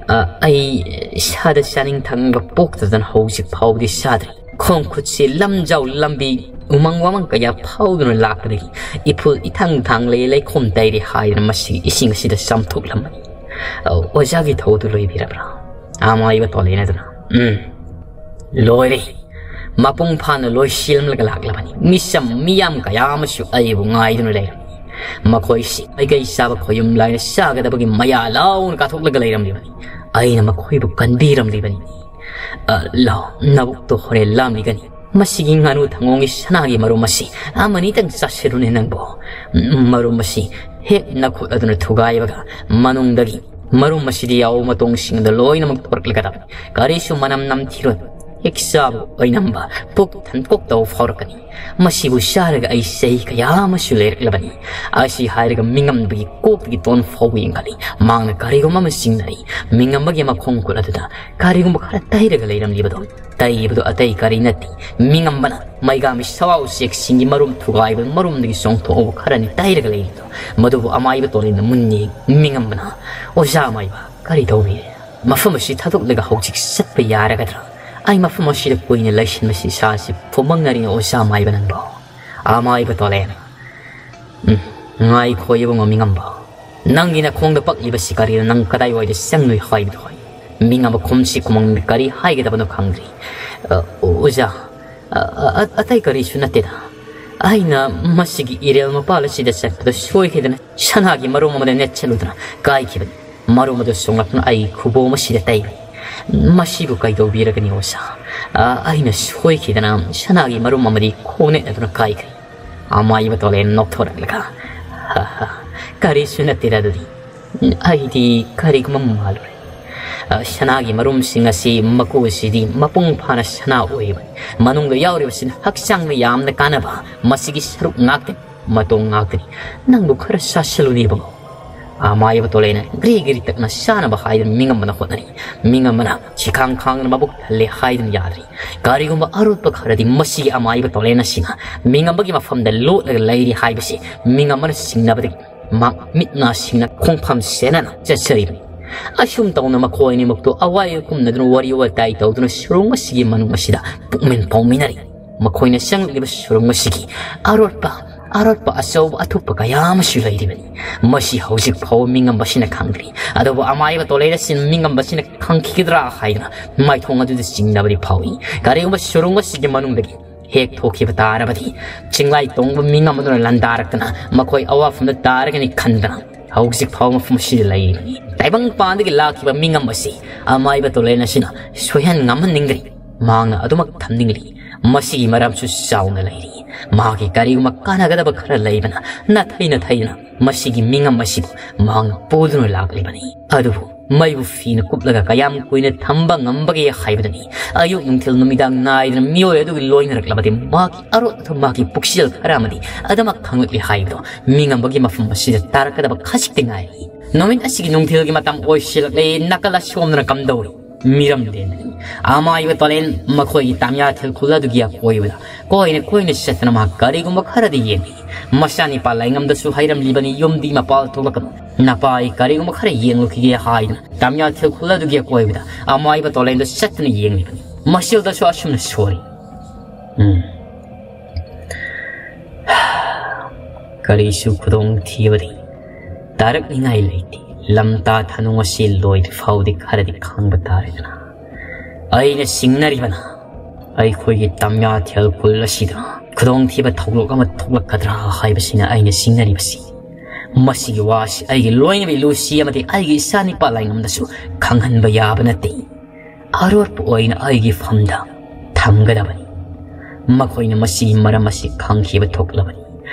ꯑ, ꯑꯩ ꯏꯁꯥꯗ ꯆꯥꯅꯤꯡ ꯊꯛꯅꯤꯡꯕ ꯄꯣꯛꯇꯗꯅ ꯍꯧꯖꯤꯛ ꯐꯥꯎꯕꯗꯤ ꯆꯥꯗ꯭ꯔꯤ꯫ ꯈꯣꯡ ꯈꯨꯠꯁꯤ ꯂꯝꯖꯥꯎ ꯂꯝꯕꯤ, ꯎꯃꯪ ꯋꯥꯃꯪ ꯀꯌꯥ ꯐꯥꯎꯗꯨꯅ ꯂꯥꯛꯄꯗꯒꯤ ꯏꯐꯨꯜ ꯏꯊꯪ ꯊꯥꯡꯂꯦ, ꯂꯩꯈꯣꯝ ꯇꯩꯔꯦ ꯍꯥꯏꯗꯨꯅ ꯃꯁꯤꯒꯤ ꯏꯁꯤꯡ ꯑꯁꯤꯗ ꯆꯥꯝꯊꯣꯛꯂꯝꯕꯅꯤ꯫ ꯑ, ꯑꯣꯖꯥꯒꯤ ꯊꯧꯗꯨ ꯂꯣꯏꯕꯤꯔꯕ꯭ꯔꯥ?" ꯑꯃꯥꯏꯕ ꯇꯣꯂꯦꯟ ꯑꯗꯨꯅ, "ꯎꯝ, ꯂꯣꯏꯔꯦ꯫ ꯃꯄꯨꯡ ꯐꯥꯅ ꯂꯣꯏꯁꯤꯜꯂꯝꯂꯒ ꯂꯥꯛꯂꯕꯅꯤ꯫ ꯃꯤꯆꯝ ꯃꯤꯌꯥꯝ ꯀꯌꯥ ꯑꯃꯁꯨ ꯑꯩꯕꯨ ꯉꯥꯏꯗꯨꯅ ꯂꯩꯔꯝꯃꯤ꯫ ꯃꯈꯣꯏꯁꯤ ꯃꯥꯏꯀꯩ ꯆꯥꯕ ꯈꯣꯌꯨꯝ ꯂꯥꯏꯅ ꯆꯥꯒꯗꯕꯒꯤ ꯃꯌꯥ ꯂꯥꯎꯅ ꯀꯥꯊꯣꯛꯂꯒ ꯂꯩꯔꯝꯂꯤꯕꯅꯤ꯫ ꯑꯩꯅ ꯃꯈꯣꯏꯕꯨ ꯀꯟꯕꯤꯔꯝꯂꯤꯕꯅꯤ꯫ ꯑ, ꯂꯥꯎ, ꯅꯕꯨꯛꯇꯣ ꯍꯣꯔꯦꯟ ꯂꯥꯝꯂꯤꯒꯅꯤ꯫ ꯃꯁꯤꯒꯤ ꯉꯥꯅꯨ ꯊꯪꯒꯣꯡꯒꯤ ꯁꯅꯥꯒꯤ ꯃꯔꯨꯝ ꯑꯁꯤ ꯑꯃꯅꯤꯇꯪ ꯆꯥꯁꯤꯜꯂꯨꯅꯦ ꯅꯪꯕꯨ꯫ ꯃꯔꯨꯝ ꯑꯁꯤ ꯍꯦꯛ ꯅꯈꯨꯠ ꯑꯗꯨꯅ ꯊꯨꯒꯥꯏꯕꯒ ꯃꯅꯨꯡꯗꯒꯤ ꯃꯔꯨꯝ ꯑꯁꯤꯗ ꯌꯥꯎꯕ ꯃꯇꯣꯡꯁꯤꯡꯗ ꯂꯣꯏꯅꯃꯛ ꯊꯣꯔꯛꯂꯒꯗꯕꯅꯤ꯫ ꯀꯔꯤꯁꯨ ꯃꯅꯝ ꯅꯝꯊꯤꯔꯣꯏ꯫ ꯍꯦꯛ ꯆꯥꯕ ꯑꯣꯏꯅꯝꯕ ꯄꯨꯛ ꯊꯟꯀꯣꯛ ꯇꯧꯕ ꯐꯥꯎꯔꯛꯀꯅꯤ꯫ ꯃꯁꯤꯕꯨ ꯆꯥꯔꯒ ꯑꯩ ꯆꯍꯤ ꯀꯌꯥ ꯑꯃꯁꯨ ꯂꯩꯔꯛꯂꯕꯅꯤ꯫ ꯑꯁꯤ ꯍꯥꯏꯔꯒ ꯃꯤꯉꯝꯕꯒꯤ ꯀꯣꯛꯇꯒꯤ ꯇꯣꯟ ꯐꯥꯎꯕ ꯌꯦꯡꯈꯠꯂꯤ꯫ ꯃꯍꯥꯛꯅ ꯀꯔꯤꯒꯨꯝꯕ ꯑꯃ ꯆꯤꯡꯅꯔꯤ꯫ ꯃꯤꯉꯝꯕꯒꯤ ꯃꯈꯣꯡ ꯈꯨꯠ ꯑꯗꯨꯗ ꯀꯔꯤꯒꯨꯝꯕ ꯈꯔ ꯇꯩꯔꯒ ꯂꯩꯔꯝꯂꯤꯕꯗꯣ, ꯇꯩꯕꯗꯨ ꯑꯇꯩ ꯀꯔꯤ ꯅꯠꯇꯦ, ꯃꯤꯉꯝꯕꯅ ꯃꯩꯒꯥꯃꯤ ꯁꯋꯥ ꯎꯆꯦꯛꯁꯤꯡꯒꯤ ꯃꯔꯨꯝ ꯊꯨꯒꯥꯏꯕ ꯃꯔꯨꯝꯗꯒꯤ ꯆꯣꯡꯊꯣꯛꯍꯧꯕ ꯈꯔꯅꯤ ꯇꯩꯔꯒ ꯂꯩꯔꯤꯕꯗꯣ꯫ ꯃꯗꯨꯕꯨ ꯑꯃꯥꯏꯕ ꯇꯣꯂꯦꯟꯅ ꯃꯨꯟꯅ ꯌꯦꯡ-, ꯃꯤꯉꯝꯕꯅ, "ꯑꯣꯖꯥ ꯑꯃꯥꯏꯕ, ꯀꯔꯤ ꯇꯧꯕꯤꯔꯦ? ꯃꯐꯝ ꯑꯁꯤ ꯊꯥꯗꯣꯛꯂꯒ ꯍꯧꯖꯤꯛ ꯆꯠꯄ ꯌꯥꯔꯒꯗ꯭ꯔꯥ? ꯑꯩ ꯃꯐꯝ ꯑꯁꯤꯗ ꯀꯨꯏꯅ ꯂꯩꯁꯤꯟꯕꯁꯤ ꯏꯁꯥꯁꯤ ꯐꯨꯃꯪꯅꯔꯤ ꯑꯣꯖꯥ ꯑꯃꯥꯏꯕ ꯅꯪꯕꯣ꯫" ꯑꯃꯥꯏꯕ ꯇꯣꯂꯦꯟꯅ, "ꯎꯝ, ꯉꯥꯏꯈꯣ ꯏꯕꯨꯡꯉꯣ ꯃꯤꯉꯝꯕ꯫ ꯅꯪꯒꯤ ꯅꯈꯣꯡꯗ ꯄꯛꯂꯤꯕꯁꯤ ꯀꯔꯤꯅꯣ? ꯅꯪ ꯀꯗꯥꯏꯋꯥꯏꯗ ꯆꯪꯂꯨꯏ ꯍꯥꯏꯕꯗꯣ ꯍꯥꯏ꯫" ꯃꯤꯉꯝꯕ ꯈꯨꯝꯁꯤ ꯈꯨꯃꯪꯗ ꯀꯔꯤ ꯍꯥꯏꯒꯗꯕꯅꯣ ꯈꯪꯗ꯭ꯔꯤ꯫ "ꯑ, ꯑꯣꯖꯥ, ꯑ, ꯑ, ꯑꯇꯩ ꯀꯔꯤꯁꯨ ꯅꯠꯇꯦꯗ꯫ ꯑꯩꯅ ꯃꯁꯤꯒꯤ ꯏꯔꯦꯜ ꯃꯄꯥꯜ ꯑꯁꯤꯗ ꯆꯠꯄꯗ ꯁꯣꯏꯈꯤꯗꯅ ꯁꯅꯥꯒꯤ ꯃꯔꯨꯝ ꯑꯃꯗ ꯅꯦꯠꯁꯜꯂꯨꯗꯅ ꯀꯥꯏꯈꯤꯕꯅꯤ꯫ ꯃꯔꯨꯝ ꯑꯗꯨ ꯆꯣꯡꯂꯛꯇꯨꯅ ꯑꯩ ꯈꯨꯕꯣꯝ ꯑꯁꯤꯗ ꯇꯩꯔꯦ꯫ ꯃꯁꯤꯕꯨ ꯀꯩꯗꯧꯕꯤꯔꯒꯅꯤ ꯑꯣꯖꯥ? ꯑ, ꯑꯩꯅ ꯁꯣꯏꯈꯤꯗꯅ ꯁꯅꯥꯒꯤ ꯃꯔꯨꯝ ꯑꯃꯗꯤ ꯈꯣꯡꯅꯦꯠ ꯑꯗꯨꯅ ꯀꯥꯏꯈ꯭ꯔꯦ꯫" ꯑꯃꯥꯏꯕ ꯇꯣꯂꯦꯟ ꯅꯣꯛꯊꯣꯔꯛꯂꯒ, "ꯍ, ꯍ, ꯀꯔꯤꯁꯨ ꯅꯠꯇꯦꯗ ꯑꯗꯨꯗꯤ꯫ ꯑꯩꯗꯤ ꯀꯔꯤꯒꯨꯝꯕ ꯃꯥꯜꯂꯨꯔꯦ꯫ ꯑ, ꯁꯅꯥꯒꯤ ꯃꯔꯨꯝꯁꯤꯡ ꯑꯁꯤ ꯃꯀꯨ ꯑꯁꯤꯗꯤ ꯃꯄꯨꯡ ꯐꯥꯅ ꯁꯅꯥ ꯑꯣꯏꯔꯤꯕꯅꯤ꯫ ꯃꯅꯨꯡꯗ ꯌꯥꯎꯔꯤꯕꯁꯤꯅ ꯍꯛꯆꯥꯡꯗ ꯌꯥꯝꯅ ꯀꯥꯟꯅꯕ ꯃꯁꯤꯒꯤ ꯁꯔꯨꯛ ꯉꯥꯛꯇꯅꯤ, ꯃꯇꯣꯡ ꯉꯥꯛꯇꯅꯤ꯫ ꯅꯪꯕꯨ ꯈꯔ ꯆꯥꯁꯤꯜꯂꯨꯅꯦ ꯏꯕꯨꯡꯉꯣ꯫" ꯑꯃꯥꯏꯕ ꯇꯣꯂꯦꯟꯅ ꯒ꯭ꯔꯤ ꯒ꯭ꯔꯤ ꯇꯛꯅ ꯆꯥꯅꯕ ꯍꯥꯏꯗꯨꯅ ꯃꯤꯉꯝꯕꯅ ꯍꯣꯠꯅꯔꯤ꯫ ꯃꯤꯉꯝꯕꯅ ꯁꯤꯈꯥꯡ ꯈꯥꯡꯗꯅ ꯃꯕꯨꯛ ꯊꯜꯂꯦ ꯍꯥꯏꯗꯨꯅ ꯌꯥꯗ꯭ꯔꯤ꯫ ꯀꯔꯤꯒꯨꯝꯕ ꯑꯔꯣꯠꯄ ꯈꯔꯗꯤ ꯃꯁꯤꯒꯤ ꯑꯃꯥꯏꯕ ꯇꯣꯂꯦꯟ ꯑꯁꯤꯅ ꯃꯤꯉꯝꯕꯒꯤ ꯃꯐꯝꯗ ꯂꯣꯠꯂꯒ ꯂꯩꯔꯤ ꯍꯥꯏꯕꯁꯤ ꯃꯤꯉꯝꯕꯅ ꯆꯤꯡꯅꯕꯗꯒꯤ ꯃꯍꯥꯛ ꯃꯤꯠ ꯅꯥ ꯁꯤꯡꯅ ꯈꯣꯡꯐꯝ ꯁꯦꯟꯅꯅ ꯆꯠꯆꯔꯤꯕꯅꯤ꯫ ꯑꯁꯨꯝ ꯇꯧꯅ ꯃꯈꯣꯏ ꯑꯅꯤꯃꯛꯇꯨ ꯑꯋꯥꯏ ꯑꯀꯨꯝꯅꯗꯨꯅ ꯋꯥꯔꯤ ꯋꯥꯇꯥꯏ ꯇꯧꯗꯨꯅ ꯁꯨꯔꯨꯡ ꯑꯁꯤꯒꯤ ꯃꯅꯨꯡ ꯑꯁꯤꯗ ꯄꯨꯛꯃꯤꯟ ꯄꯥꯎꯃꯤꯟꯅꯔꯤ꯫ ꯃꯈꯣꯏꯅ ꯆꯪꯂꯛꯂꯤꯕ ꯁꯨꯔꯨꯡ ꯑꯁꯤꯒꯤ ꯑꯔꯣꯠꯄ, ꯑꯔꯣꯠꯄ ꯑꯆꯧꯕ ꯑꯊꯨꯞꯄ ꯀꯌꯥ ꯑꯃꯁꯨ ꯂꯩꯔꯤꯕꯅꯤ꯫ ꯃꯁꯤ ꯍꯧꯖꯤꯛ ꯐꯥꯎꯕ ꯃꯤꯉꯝꯕꯁꯤꯅ ꯈꯪꯗ꯭ꯔꯤ꯫ ꯑꯗꯨꯕꯨ ꯑꯃꯥꯏꯕ ꯇꯣꯂꯦꯟ ꯑꯁꯤꯅ ꯃꯤꯉꯝꯕꯁꯤꯅ ꯈꯪꯈꯤꯒꯗ꯭ꯔꯥ ꯍꯥꯏꯗꯨꯅ ꯃꯥꯏꯊꯣꯡ ꯑꯗꯨꯗ ꯆꯤꯡꯅꯕꯗꯤ ꯐꯥꯎꯏ꯫ ꯀꯔꯤꯒꯨꯝꯕ ꯁꯨꯔꯨꯡ ꯑꯁꯤꯒꯤ ꯃꯅꯨꯡꯗꯒꯤ ꯍꯦꯛ ꯊꯣꯛꯈꯤꯕ ꯇꯥꯔꯕꯗꯤ ꯆꯤꯡꯂꯥꯏ ꯇꯣꯡꯕ ꯃꯤꯉꯝꯕꯗꯨꯅ ꯂꯥꯟꯗꯥꯔꯛꯇꯅ ꯃꯈꯣꯏ ꯑꯋꯥꯐꯝꯗ ꯇꯥꯔꯒꯅꯤ ꯈꯟꯗꯅ ꯍꯧꯖꯤꯛ ꯐꯥꯎꯕ ꯃꯐꯝ ꯑꯁꯤꯗ ꯂꯩꯔꯤꯕꯅꯤ꯫ ꯇꯥꯏꯕꯪꯄꯥꯟꯗꯒꯤ ꯂꯥꯛꯈꯤꯕ ꯃꯤꯉꯝ ꯑꯁꯤ ꯑꯃꯥꯏꯕ ꯇꯣꯂꯦꯟ ꯑꯁꯤꯅ ꯁꯣꯏꯍꯟ ꯉꯝꯍꯟꯅꯤꯡꯗ꯭ꯔꯤ꯫ ꯃꯍꯥꯛꯅ ꯑꯗꯨꯃꯛ ꯊꯝꯅꯤꯡꯂꯤ꯫ ꯃꯁꯤꯒꯤ ꯃꯔꯝꯁꯨ ꯆꯥꯎꯅ ꯂꯩꯔꯤ꯫ ꯃꯍꯥꯛꯀꯤ ꯀꯔꯤꯒꯨꯝꯕ ꯀꯥꯟꯅꯒꯗꯕ ꯈꯔ ꯂꯩꯕꯅ ꯅꯥꯊꯩ ꯅꯥꯊꯩꯗꯨꯅ ꯃꯁꯤꯒꯤ ꯃꯤꯉꯝ ꯑꯁꯤꯕꯨ ꯃꯍꯥꯛꯅ ꯄꯨꯗꯨꯅ ꯂꯥꯛꯂꯤꯕꯅꯤ꯫ ꯑꯗꯨꯕꯨ ꯃꯩꯕꯨ ꯐꯤꯅ ꯀꯨꯞꯂꯒ ꯀꯌꯥꯝ ꯀꯨꯏꯅ ꯊꯝꯕ ꯉꯝꯕꯒꯦ ꯍꯥꯏꯕꯗꯨꯅꯤ꯫ ꯑꯌꯨꯛ ꯅꯨꯡꯊꯤꯜ ꯅꯨꯃꯤꯗꯥꯡ ꯅꯥꯏꯗꯅ ꯃꯤꯑꯣꯏ ꯑꯗꯨꯒꯤ ꯂꯣꯏꯅꯔꯛꯂꯕꯗꯤ ꯃꯍꯥꯛꯀꯤ ꯑꯔꯣꯠ ꯑꯊꯨꯝ, ꯃꯍꯥꯛꯀꯤ ꯄꯨꯛꯆꯦꯜ ꯈꯔ ꯑꯃꯗꯤ ꯑꯗꯨꯃꯛ ꯈꯪꯂꯛꯂꯤ ꯍꯥꯏꯕꯗꯣ ꯃꯤꯉꯝꯕꯒꯤ ꯃꯐꯝ ꯑꯁꯤꯗ ꯇꯥꯔꯛꯀꯗꯕ ꯈꯖꯤꯛꯇ ꯉꯥꯏꯔꯤ꯫ ꯅꯨꯃꯤꯠ ꯑꯁꯤꯒꯤ ꯅꯨꯡꯊꯤꯜꯒꯤ ꯃꯇꯝ ꯑꯣꯏꯁꯤꯜꯂꯛꯂꯦ꯫ ꯅꯥꯀꯜ ꯑꯁꯣꯝꯗꯅ ꯀꯝꯗꯧꯔꯤ? ꯃꯤꯔꯝ ꯂꯦꯟꯕꯅꯤ꯫ ꯑꯃꯥꯏꯕ ꯇꯣꯂꯦꯟ ꯃꯈꯣꯏꯒꯤ ꯇꯥꯃꯤꯌꯥ ꯊꯦꯜ ꯈꯨꯜ ꯑꯗꯨꯒꯤ ꯑꯀꯣꯏꯕꯗ ꯀꯣꯏꯅ ꯀꯣꯏꯅ ꯆꯠꯇꯅ ꯃꯍꯥꯛ ꯀꯔꯤꯒꯨꯝꯕ ꯈꯔꯗꯤ ꯌꯦꯡꯂꯤ꯫ ꯃꯆꯥꯅꯤꯄꯥ ꯂꯥꯏꯉꯝꯗꯁꯨ ꯍꯥꯏꯔꯝꯂꯤꯕꯅꯤ, "ꯌꯨꯝꯗꯤ ꯃꯄꯥꯜ ꯊꯣꯛꯂꯛꯀꯅꯨ, ꯅꯄꯥ, ꯑꯩ ꯀꯔꯤꯒꯨꯝꯕ ꯈꯔ ꯌꯦꯡꯂꯨꯈꯤꯒꯦ" ꯍꯥꯏꯗꯨꯅ ꯇꯥꯃꯤꯌꯥ ꯊꯦꯜ ꯈꯨꯜ ꯑꯗꯨꯒꯤ ꯑꯀꯣꯏꯕꯗ ꯑꯃꯥꯏꯕ ꯇꯣꯂꯦꯟꯗꯨ ꯆꯠꯇꯨꯅ ꯌꯦꯡꯂꯤꯕꯅꯤ꯫ ꯃꯁꯤꯜꯗꯁꯨ ꯑꯁꯨꯝꯅ ꯁꯣꯔꯤ꯫ ꯎꯝ꯫ ꯀꯔꯤꯁꯨ ꯈꯨꯗꯣꯡ ꯊꯤꯕꯗꯤ ꯇꯥꯔꯛꯅꯤꯡꯉꯥꯏ ꯂꯩꯇꯦ꯫ ꯂꯝꯇꯥ ꯊꯅꯨ ꯑꯁꯤ ꯂꯣꯏꯗ꯭ꯔꯤ ꯐꯥꯎꯗꯤ ꯈꯔꯗꯤ ꯈꯥꯡꯕ ꯇꯥꯔꯦꯗꯅ꯫ ꯑꯩꯅ ꯆꯤꯡꯅꯔꯤꯕꯅ ꯑꯩꯈꯣꯏꯒꯤ ꯇꯥꯃꯤꯌꯥ ꯊꯦꯜ ꯈꯨꯜ ꯑꯁꯤꯗ ꯈꯨꯗꯣꯡꯊꯤꯕ ꯊꯧꯗꯣꯛ ꯑꯃ ꯊꯣꯛꯂꯛꯀꯗ꯭ꯔꯥ ꯍꯥꯏꯕꯁꯤꯅ ꯑꯩꯅ ꯆꯤꯡꯅꯔꯤꯕꯁꯤ꯫ ꯃꯁꯤꯒꯤ ꯋꯥꯁꯤ ꯑꯩꯒꯤ ꯂꯣꯏꯅꯕꯤ ꯂꯨꯁꯤ ꯑꯃꯗꯤ ꯑꯩꯒꯤ ꯏꯆꯥꯅꯤꯄꯥ ꯂꯥꯏꯉꯝꯗꯁꯨ ꯈꯪꯍꯟꯕ ꯌꯥꯕ ꯅꯠꯇꯦ꯫ ꯑꯔꯣꯠꯄ ꯑꯣꯏꯅ ꯑꯩꯒꯤ ꯐꯝꯗ ꯊꯝꯒꯗꯕꯅꯤ꯫ ꯃꯈꯣꯏꯅ ꯃꯁꯤꯒꯤ ꯃꯔꯝ ꯑꯁꯤ ꯈꯪꯈꯤꯕ ꯊꯣꯛꯂꯕꯅꯤ꯫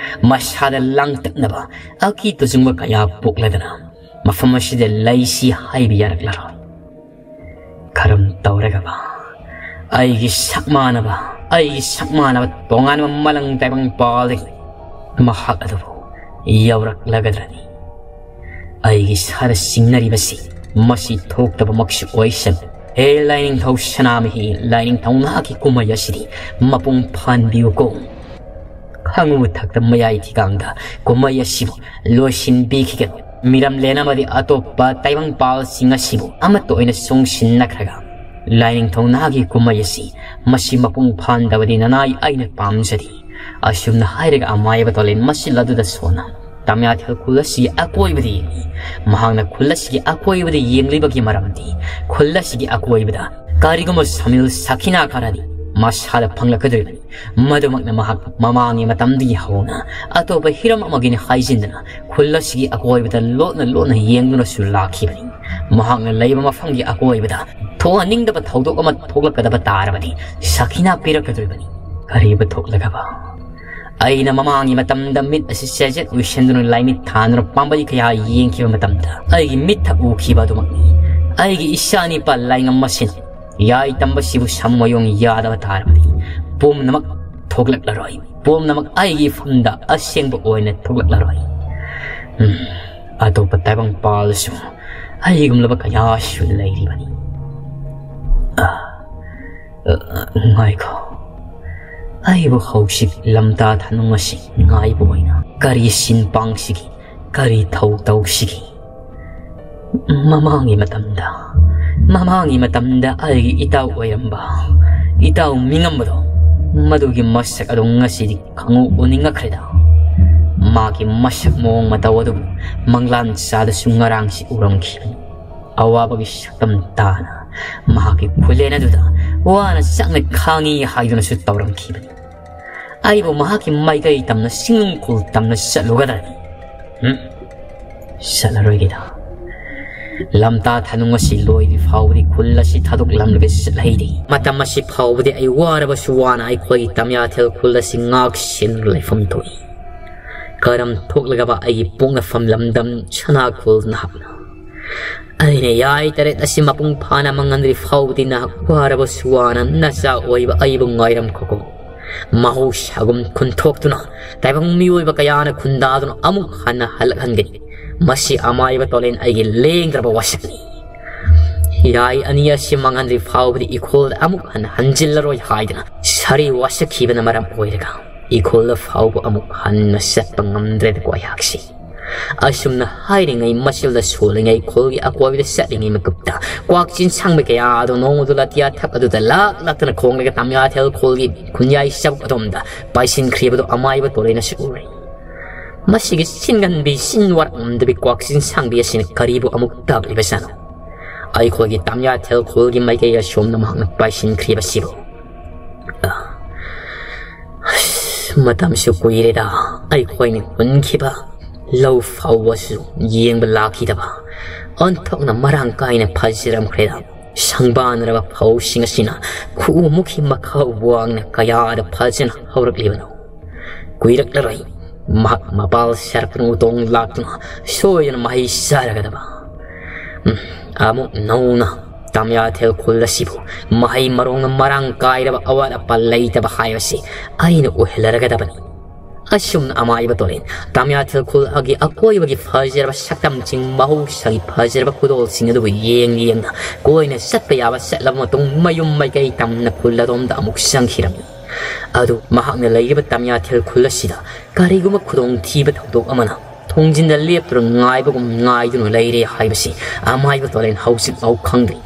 ꯃꯁꯥꯗ ꯂꯥꯡꯇꯛꯅꯕ, ꯑꯀꯤ ꯇꯨꯖꯨꯡꯕ ꯀꯌꯥ ꯄꯣꯛꯂꯗꯅ ꯃꯐꯝ ꯑꯁꯤꯗ ꯂꯩꯁꯤ ꯍꯥꯏꯕ ꯌꯥꯔꯛꯂꯔꯣꯏ꯫ ꯀꯔꯝ ꯇꯧꯔꯒꯕ ꯑꯩꯒꯤ ꯁꯛ ꯃꯥꯟꯅꯕ, ꯑꯩꯒꯤ ꯁꯛ ꯃꯥꯟꯅꯕ ꯇꯣꯉꯥꯟꯕ ꯃꯂꯪ ꯇꯥꯏꯕꯪ ꯄꯥꯜꯗꯒꯤ ꯃꯍꯥꯛ ꯑꯗꯨꯕꯨ ꯌꯧꯔꯛꯂꯒꯗ꯭ꯔꯅꯤ? ꯑꯩꯒꯤ ꯏꯁꯥꯗ ꯆꯤꯡꯅꯔꯤꯕꯁꯤ ꯃꯁꯤ ꯊꯣꯛꯇꯕꯃꯛꯁꯨ ꯑꯣꯏꯁꯅꯨ꯫ ꯍꯦ ꯂꯥꯏꯅꯤꯡꯊꯧ ꯁꯅꯥꯃꯍꯤ, ꯂꯥꯏꯅꯤꯡꯊꯧ ꯅꯍꯥꯛꯀꯤ ꯀꯨꯝꯍꯩ ꯑꯁꯤꯗꯤ ꯃꯄꯨꯡ ꯐꯥꯍꯟꯕꯤꯌꯨꯀꯣ꯫ ꯈꯪꯉꯨ ꯊꯛꯇ ꯃꯌꯥꯏ ꯊꯤꯒꯥꯡꯗ ꯀꯨꯝꯍꯩ ꯑꯁꯤꯕꯨ ꯂꯣꯏꯁꯤꯟꯕꯤꯈꯤꯒꯅꯨ꯫ ꯃꯤꯔꯝꯂꯦꯟ ꯑꯃꯗꯤ ꯑꯇꯣꯞꯄ ꯇꯥꯏꯕꯪꯄꯥꯜꯁꯤꯡ ꯑꯁꯤꯕꯨ ꯑꯃꯠꯇ ꯑꯣꯏꯅ ꯆꯨꯡꯁꯤꯟꯅꯈ꯭ꯔꯒ ꯂꯥꯏꯅꯤꯡꯊꯧ ꯅꯍꯥꯛꯀꯤ ꯀꯨꯝꯍꯩ ꯑꯁꯤ ꯃꯁꯤ ꯃꯄꯨꯡ ꯐꯥꯍꯟꯗꯕꯗꯤ ꯅꯅꯥꯏ ꯑꯩꯅ ꯄꯥꯝꯖꯗꯦ꯫ ꯑꯁꯨꯝꯅ ꯍꯥꯏꯔꯒ ꯑꯃꯥꯏꯕ ꯇꯣꯂꯦꯟ ꯃꯁꯤꯜ ꯑꯗꯨꯗ ꯁꯣꯟꯅ ꯇꯥꯃꯤꯌꯥ ꯊꯦꯜ ꯈꯨꯜ ꯑꯁꯤꯒꯤ ꯑꯀꯣꯏꯕꯗ ꯌꯦꯡꯂꯤ꯫ ꯃꯍꯥꯛꯅ ꯈꯨꯜ ꯑꯁꯤꯒꯤ ꯑꯀꯣꯏꯕꯗ ꯌꯦꯡꯂꯤꯕꯒꯤ ꯃꯔꯝꯗꯤ ꯈꯨꯜ ꯑꯁꯤꯒꯤ ꯑꯀꯣꯏꯕꯗ ꯀꯔꯤꯒꯨꯝꯕ ꯁꯃꯤꯜ ꯁꯥꯈꯤꯅꯥ ꯈꯔꯗꯤ ꯃꯁꯥꯗ ꯐꯪꯂꯛꯀꯗꯧꯔꯤꯕꯅꯤ꯫ ꯃꯗꯨꯃꯛꯅ ꯃꯍꯥꯛ ꯃꯃꯥꯡꯒꯤ ꯃꯇꯝꯗꯒꯤ ꯍꯧꯅ ꯑꯇꯣꯞꯄ ꯍꯤꯔꯝ ꯑꯃꯒꯤꯅꯤ ꯍꯥꯏꯖꯤꯟꯗꯅ ꯈꯨꯜ ꯑꯁꯤꯒꯤ ꯑꯀꯣꯏꯕꯗ ꯂꯣꯠꯅ ꯂꯣꯠꯅ ꯌꯦꯡꯗꯨꯅꯁꯨ ꯂꯥꯛꯈꯤꯕꯅꯤ꯫ ꯃꯍꯥꯛꯅ ꯂꯩꯕ ꯃꯐꯝꯒꯤ ꯑꯀꯣꯏꯕꯗ ꯊꯣꯛꯍꯟꯅꯤꯡꯗꯕ ꯊꯧꯗꯣꯛ ꯑꯃ ꯊꯣꯛꯂꯛꯀꯗꯕ ꯇꯥꯔꯕꯗꯤ ꯁꯥꯈꯤꯅꯥ ꯄꯤꯔꯛꯀꯗꯧꯔꯤꯕꯅꯤ꯫ ꯀꯔꯤꯕꯨ ꯊꯣꯛꯂꯒꯕ? ꯑꯩꯅ ꯃꯃꯥꯡꯒꯤ ꯃꯇꯝꯗ ꯃꯤꯠ ꯑꯁꯤ ꯆꯦꯖꯦꯠ ꯎꯏꯁꯤꯟꯗꯨꯅ ꯂꯥꯏꯃꯤꯠ ꯊꯥꯗꯨꯅ ꯄꯥꯝꯕꯩ ꯀꯌꯥ ꯌꯦꯡꯈꯤꯕ ꯃꯇꯝꯗ ꯑꯩꯒꯤ ꯃꯤꯠꯇ ꯎꯈꯤꯕ ꯑꯗꯨꯃꯛꯅꯤ꯫ ꯑꯩꯒꯤ ꯏꯆꯥꯅꯤꯄꯥ ꯂꯥꯏꯉꯝ ꯑꯁꯤꯅ ꯌꯥꯏ ꯇꯝꯕꯁꯤꯕꯨ ꯁꯝꯃꯌꯣꯡ ꯌꯥꯗꯕ ꯇꯥꯔꯕꯗꯤ ꯄꯨꯝꯅꯃꯛ ꯊꯣꯛꯂꯛꯂꯔꯣꯏ꯫ ꯄꯨꯝꯅꯃꯛ ꯑꯩꯒꯤ ꯏꯐꯝꯗ ꯑꯁꯦꯡꯕ ꯑꯣꯏꯅ ꯊꯣꯛꯂꯛꯂꯔꯣꯏ꯫ ꯎꯝ, ꯑꯇꯣꯞꯄ ꯇꯥꯏꯕꯪ ꯄꯥꯜꯁꯨ ꯑꯩꯒꯨꯝꯂꯕ ꯀꯌꯥꯁꯨ ꯂꯩꯔꯤꯕꯅꯤ꯫ ꯑ, ꯑ, ꯉꯥꯏꯈꯣ꯫ ꯑꯩꯕꯨ ꯍꯧꯖꯤꯛ ꯂꯝꯇꯥ ꯊꯅꯨꯡ ꯑꯁꯤ ꯉꯥꯏꯕ ꯑꯣꯏꯅ ꯀꯔꯤ ꯁꯤꯟ ꯄꯥꯡꯁꯤꯒꯦ? ꯀꯔꯤ ꯊꯧ ꯇꯧꯁꯤꯒꯦ? ꯃꯃꯥꯡꯒꯤ ꯃꯇꯝꯗ, ꯃꯃꯥꯡꯒꯤ ꯃꯇꯝꯗ ꯑꯩꯒꯤ ꯏꯇꯥꯎ ꯑꯣꯏꯔꯝꯕ, ꯏꯇꯥꯎ ꯃꯤꯉꯝꯕꯗꯣ, ꯃꯗꯨꯒꯤ ꯃꯁꯛ ꯑꯗꯨ ꯉꯁꯤꯗꯤ ꯈꯪꯎ ꯎꯅꯤꯡꯉꯛꯈ꯭ꯔꯦꯗ꯫ ꯃꯥꯒꯤ ꯃꯁꯛ ꯃꯑꯣꯡ ꯃꯇꯧ ꯑꯗꯨꯕꯨ ꯃꯪꯂꯥꯟ ꯆꯥꯗꯁꯨ ꯉꯔꯥꯡꯁꯤ ꯎꯔꯝꯈꯤꯕꯅꯤ꯫ ꯑꯋꯥꯕꯒꯤ ꯁꯛꯇꯝ ꯇꯥꯅ ꯃꯍꯥꯛꯀꯤ ꯈꯨꯂꯦꯟ ꯑꯗꯨꯗ ꯋꯥꯅ ꯆꯥꯛꯅ ꯈꯥꯡꯉꯤ ꯍꯥꯏꯗꯨꯅꯁꯨ ꯇꯧꯔꯝꯈꯤꯕꯅꯤ꯫ ꯑꯩꯕꯨ ꯃꯍꯥꯛꯀꯤ ꯃꯥꯏꯀꯩ ꯇꯝꯅ ꯁꯤꯡꯅꯨꯡ ꯈꯨꯜ ꯇꯝꯅ ꯆꯠꯂꯨꯒꯗ꯭ꯔꯅꯤ? ꯎꯝ? ꯆꯠꯂꯔꯣꯏꯒꯦꯗ꯫ ꯂꯝꯇꯥ ꯊꯅꯨꯡ ꯑꯁꯤ ꯂꯣꯏꯗ꯭ꯔꯤ ꯐꯥꯎꯕꯗꯤ ꯈꯨꯜ ꯑꯁꯤ ꯊꯥꯗꯣꯛꯂꯝꯂꯒ ꯆꯠꯂꯍꯩꯗꯦ꯫ ꯃꯇꯝ ꯑꯁꯤ ꯐꯥꯎꯕꯗꯤ ꯑꯩ ꯋꯥꯔꯕꯁꯨ ꯋꯥꯅ ꯑꯩꯈꯣꯏꯒꯤ ꯇꯝꯌꯥꯊꯦꯜ ꯈꯨꯜ ꯑꯁꯤ ꯉꯥꯛ ꯁꯦꯟꯗꯨꯅ ꯂꯩꯐꯝ ꯊꯣꯛꯏ꯫ ꯀꯔꯝ ꯊꯣꯛꯂꯒꯕ ꯑꯩꯒꯤ ꯄꯣꯛꯅꯐꯝ ꯂꯝꯗꯝ ꯁꯅꯥꯈꯣꯜ ꯅꯍꯥꯛꯅ ꯑꯩꯅ ꯌꯥꯏ ꯇꯔꯦꯠ ꯑꯁꯤ ꯃꯄꯨꯡ ꯐꯥꯅ ꯃꯥꯡꯍꯟꯗ꯭ꯔꯤ ꯐꯥꯎꯕꯗꯤ ꯅꯍꯥꯛ ꯋꯥꯔꯕꯁꯨ ꯋꯥꯅ ꯅꯆꯥ ꯑꯣꯏꯕ ꯑꯩꯕꯨ ꯉꯥꯏꯔꯝꯈꯣꯀꯣ꯫ ꯃꯍꯧꯁꯥꯒꯨꯝ ꯈꯨꯟꯊꯣꯛꯇꯨꯅ ꯇꯥꯏꯕꯪ ꯃꯤꯑꯣꯏꯕ ꯀꯌꯥꯅ ꯈꯨꯟꯗꯥꯗꯨꯅ ꯑꯃꯨꯛ ꯍꯟꯅ ꯍꯜꯂꯛꯍꯟꯒꯅꯤ꯫ ꯃꯁꯤ ꯑꯃꯥꯏꯕ ꯇꯣꯂꯦꯟ ꯑꯩꯒꯤ ꯂꯦꯡꯗ꯭ꯔꯕ ꯋꯥꯁꯛꯅꯤ꯫ ꯌꯥꯏ ꯑꯅꯤ ꯑꯁꯤ ꯃꯥꯡꯍꯟꯗ꯭ꯔꯤ ꯐꯥꯎꯕꯗꯤ ꯏꯈꯣꯜꯗ ꯑꯃꯨꯛ ꯍꯟꯅ ꯍꯟꯖꯤꯜꯂꯔꯣꯏ ꯍꯥꯏꯗꯨꯅ ꯁꯥꯔꯤ ꯋꯥꯁꯛꯈꯤꯕꯅ ꯃꯔꯝ ꯑꯣꯏꯔꯒ ꯏꯈꯣꯜꯗ ꯐꯥꯎꯕ ꯑꯃꯨꯛ ꯍꯟꯅ ꯆꯠꯄ ꯉꯝꯗ꯭ꯔꯦꯗꯀꯣ ꯑꯩꯍꯥꯛꯁꯤ꯫ ꯑꯁꯨꯝꯅ ꯍꯥꯏꯔꯤꯉꯩ ꯃꯆꯤꯜꯗ ꯁꯣꯜꯂꯤꯉꯩ ꯈꯣꯜꯒꯤ ꯑꯀꯣꯏꯕꯗ ꯆꯠꯂꯤꯉꯩ ꯃꯤꯀꯨꯞꯇ ꯀ꯭ꯋꯥꯛ ꯆꯤꯟꯁꯥꯡꯕ ꯀꯌꯥ ꯑꯗꯨ ꯅꯣꯡꯃꯗꯨ ꯂꯥꯇꯤꯌꯥ ꯊꯛ ꯑꯗꯨꯗ ꯂꯥꯛ ꯂꯥꯛꯇꯅ ꯈꯣꯡꯂꯒ ꯇꯝꯌꯥꯊꯦꯜ ꯈꯣꯜꯒꯤ ꯈꯨꯟꯌꯥꯏ ꯆꯕꯨꯛ ꯑꯗꯣꯝꯗ ꯄꯥꯏꯁꯤꯟꯈ꯭ꯔꯤꯕꯗꯨ ꯑꯃꯥꯏꯕ ꯇꯣꯔꯩꯅꯁꯨ ꯎꯔꯦ꯫ ꯃꯁꯤꯒꯤ ꯆꯤꯟꯒꯟꯕꯤ ꯆꯤꯟ ꯋꯥꯔꯛ ꯉꯝꯗꯕꯤ ꯀ꯭ꯋꯥꯛ ꯆꯤꯟꯁꯥꯡꯕꯤ ꯑꯁꯤꯅ ꯀꯔꯤꯕꯨ ꯑꯃꯨꯛ ꯇꯥꯛꯂꯤꯕꯖꯥꯠꯅꯣ? ꯑꯩꯈꯣꯏꯒꯤ ꯇꯝꯌꯥꯊꯦꯜ ꯈꯣꯜꯒꯤ ꯃꯥꯏꯀꯩ ꯑꯁꯣꯝꯗ ꯃꯍꯥꯛꯅ ꯄꯥꯏꯁꯤꯟꯈ꯭ꯔꯤꯕꯁꯤꯕꯨ꯫ ꯑ, ꯑꯁ, ꯃꯇꯝꯁꯨ ꯀꯨꯏꯔꯦꯗ ꯑꯩꯈꯣꯏꯅ ꯍꯨꯟꯈꯤꯕ ꯂꯧ ꯐꯥꯎꯕꯁꯨ ꯌꯦꯡꯕ ꯂꯥꯛꯈꯤꯗꯕ꯫ ꯑꯣꯟꯊꯣꯛꯅ ꯃꯔꯥꯡ ꯀꯥꯏꯅ ꯐꯖꯔꯝꯈ꯭ꯔꯦꯗ꯫ ꯁꯪꯕꯥꯟꯅꯔꯕ ꯐꯧꯁꯤꯡ ꯑꯁꯤꯅ ꯈꯨꯎꯃꯨꯛꯀꯤ ꯃꯈꯥ ꯋꯥꯡꯅ ꯀꯌꯥꯗ ꯐꯖꯅ ꯍꯧꯔꯛꯂꯤꯕꯅꯣ? ꯀꯨꯏꯔꯛꯂꯔꯣꯏ꯫ ꯃꯍꯥꯛ ꯃꯄꯥꯜ ꯁꯥꯔꯛꯇꯨꯅ ꯎꯇꯣꯡ ꯂꯥꯛꯇꯨꯅ ꯁꯣꯏꯗꯅ ꯃꯍꯩ ꯆꯥꯔꯒꯗꯕ꯫ ꯎꯝ, ꯑꯃꯨꯛ ꯅꯧꯅ ꯇꯥꯃꯤꯌꯥꯊꯦꯜ ꯈꯨꯜ ꯑꯁꯤꯕꯨ ꯃꯍꯩ ꯃꯔꯣꯡꯅ ꯃꯔꯥꯡ ꯀꯥꯏꯔꯕ, ꯑꯋꯥꯠ ꯑꯄꯥ ꯂꯩꯇꯕ ꯍꯥꯏꯕꯁꯤ ꯑꯩꯅ ꯑꯣꯏꯍꯜꯂꯔꯒꯗꯕꯅꯤ꯫ ꯑꯁꯨꯝꯅ ꯑꯃꯥꯏꯕ ꯇꯣꯔꯦꯟ ꯇꯥꯃꯤꯌꯥꯊꯦꯜ ꯈꯨꯜ ꯑꯃꯒꯤ ꯑꯀꯣꯏꯕꯒꯤ ꯐꯖꯔꯕ ꯁꯛꯇꯝꯁꯤꯡ, ꯃꯍꯧꯁꯥꯒꯤ ꯐꯖꯔꯕ ꯈꯨꯗꯣꯜꯁꯤꯡ ꯑꯗꯨꯕꯨ ꯌꯦꯡ ꯌꯦꯡꯅ ꯀꯣꯏꯅ ꯆꯠꯄ ꯌꯥꯕ ꯆꯠꯂꯕ ꯃꯇꯨꯡ, ꯃꯌꯨꯝ ꯃꯥꯏꯀꯩ ꯇꯝꯅ ꯈꯨꯜ ꯑꯗꯣꯝꯗ ꯑꯃꯨꯛ ꯆꯪꯈꯤꯔꯝꯃꯤ꯫ ꯑꯗꯨ ꯃꯍꯥꯛꯅ ꯂꯩꯔꯤꯕ ꯇꯥꯃꯤꯌꯥꯊꯦꯜ ꯈꯨꯜ ꯑꯁꯤꯗ ꯀꯔꯤꯒꯨꯝꯕ ꯈꯨꯗꯣꯡꯊꯤꯕ ꯊꯧꯗꯣꯛ ꯑꯃꯅ ꯊꯣꯡꯖꯤꯟꯗ ꯂꯦꯞꯇꯨꯅ ꯉꯥꯏꯕꯒꯨꯝ ꯉꯥꯏꯗꯨꯅ ꯂꯩꯔꯦ ꯍꯥꯏꯕꯁꯤ ꯑꯃꯥꯏꯕ ꯇꯣꯔꯦꯟ ꯍꯧꯖꯤꯛꯐꯥꯎ ꯈꯪꯗ꯭ꯔꯤ꯫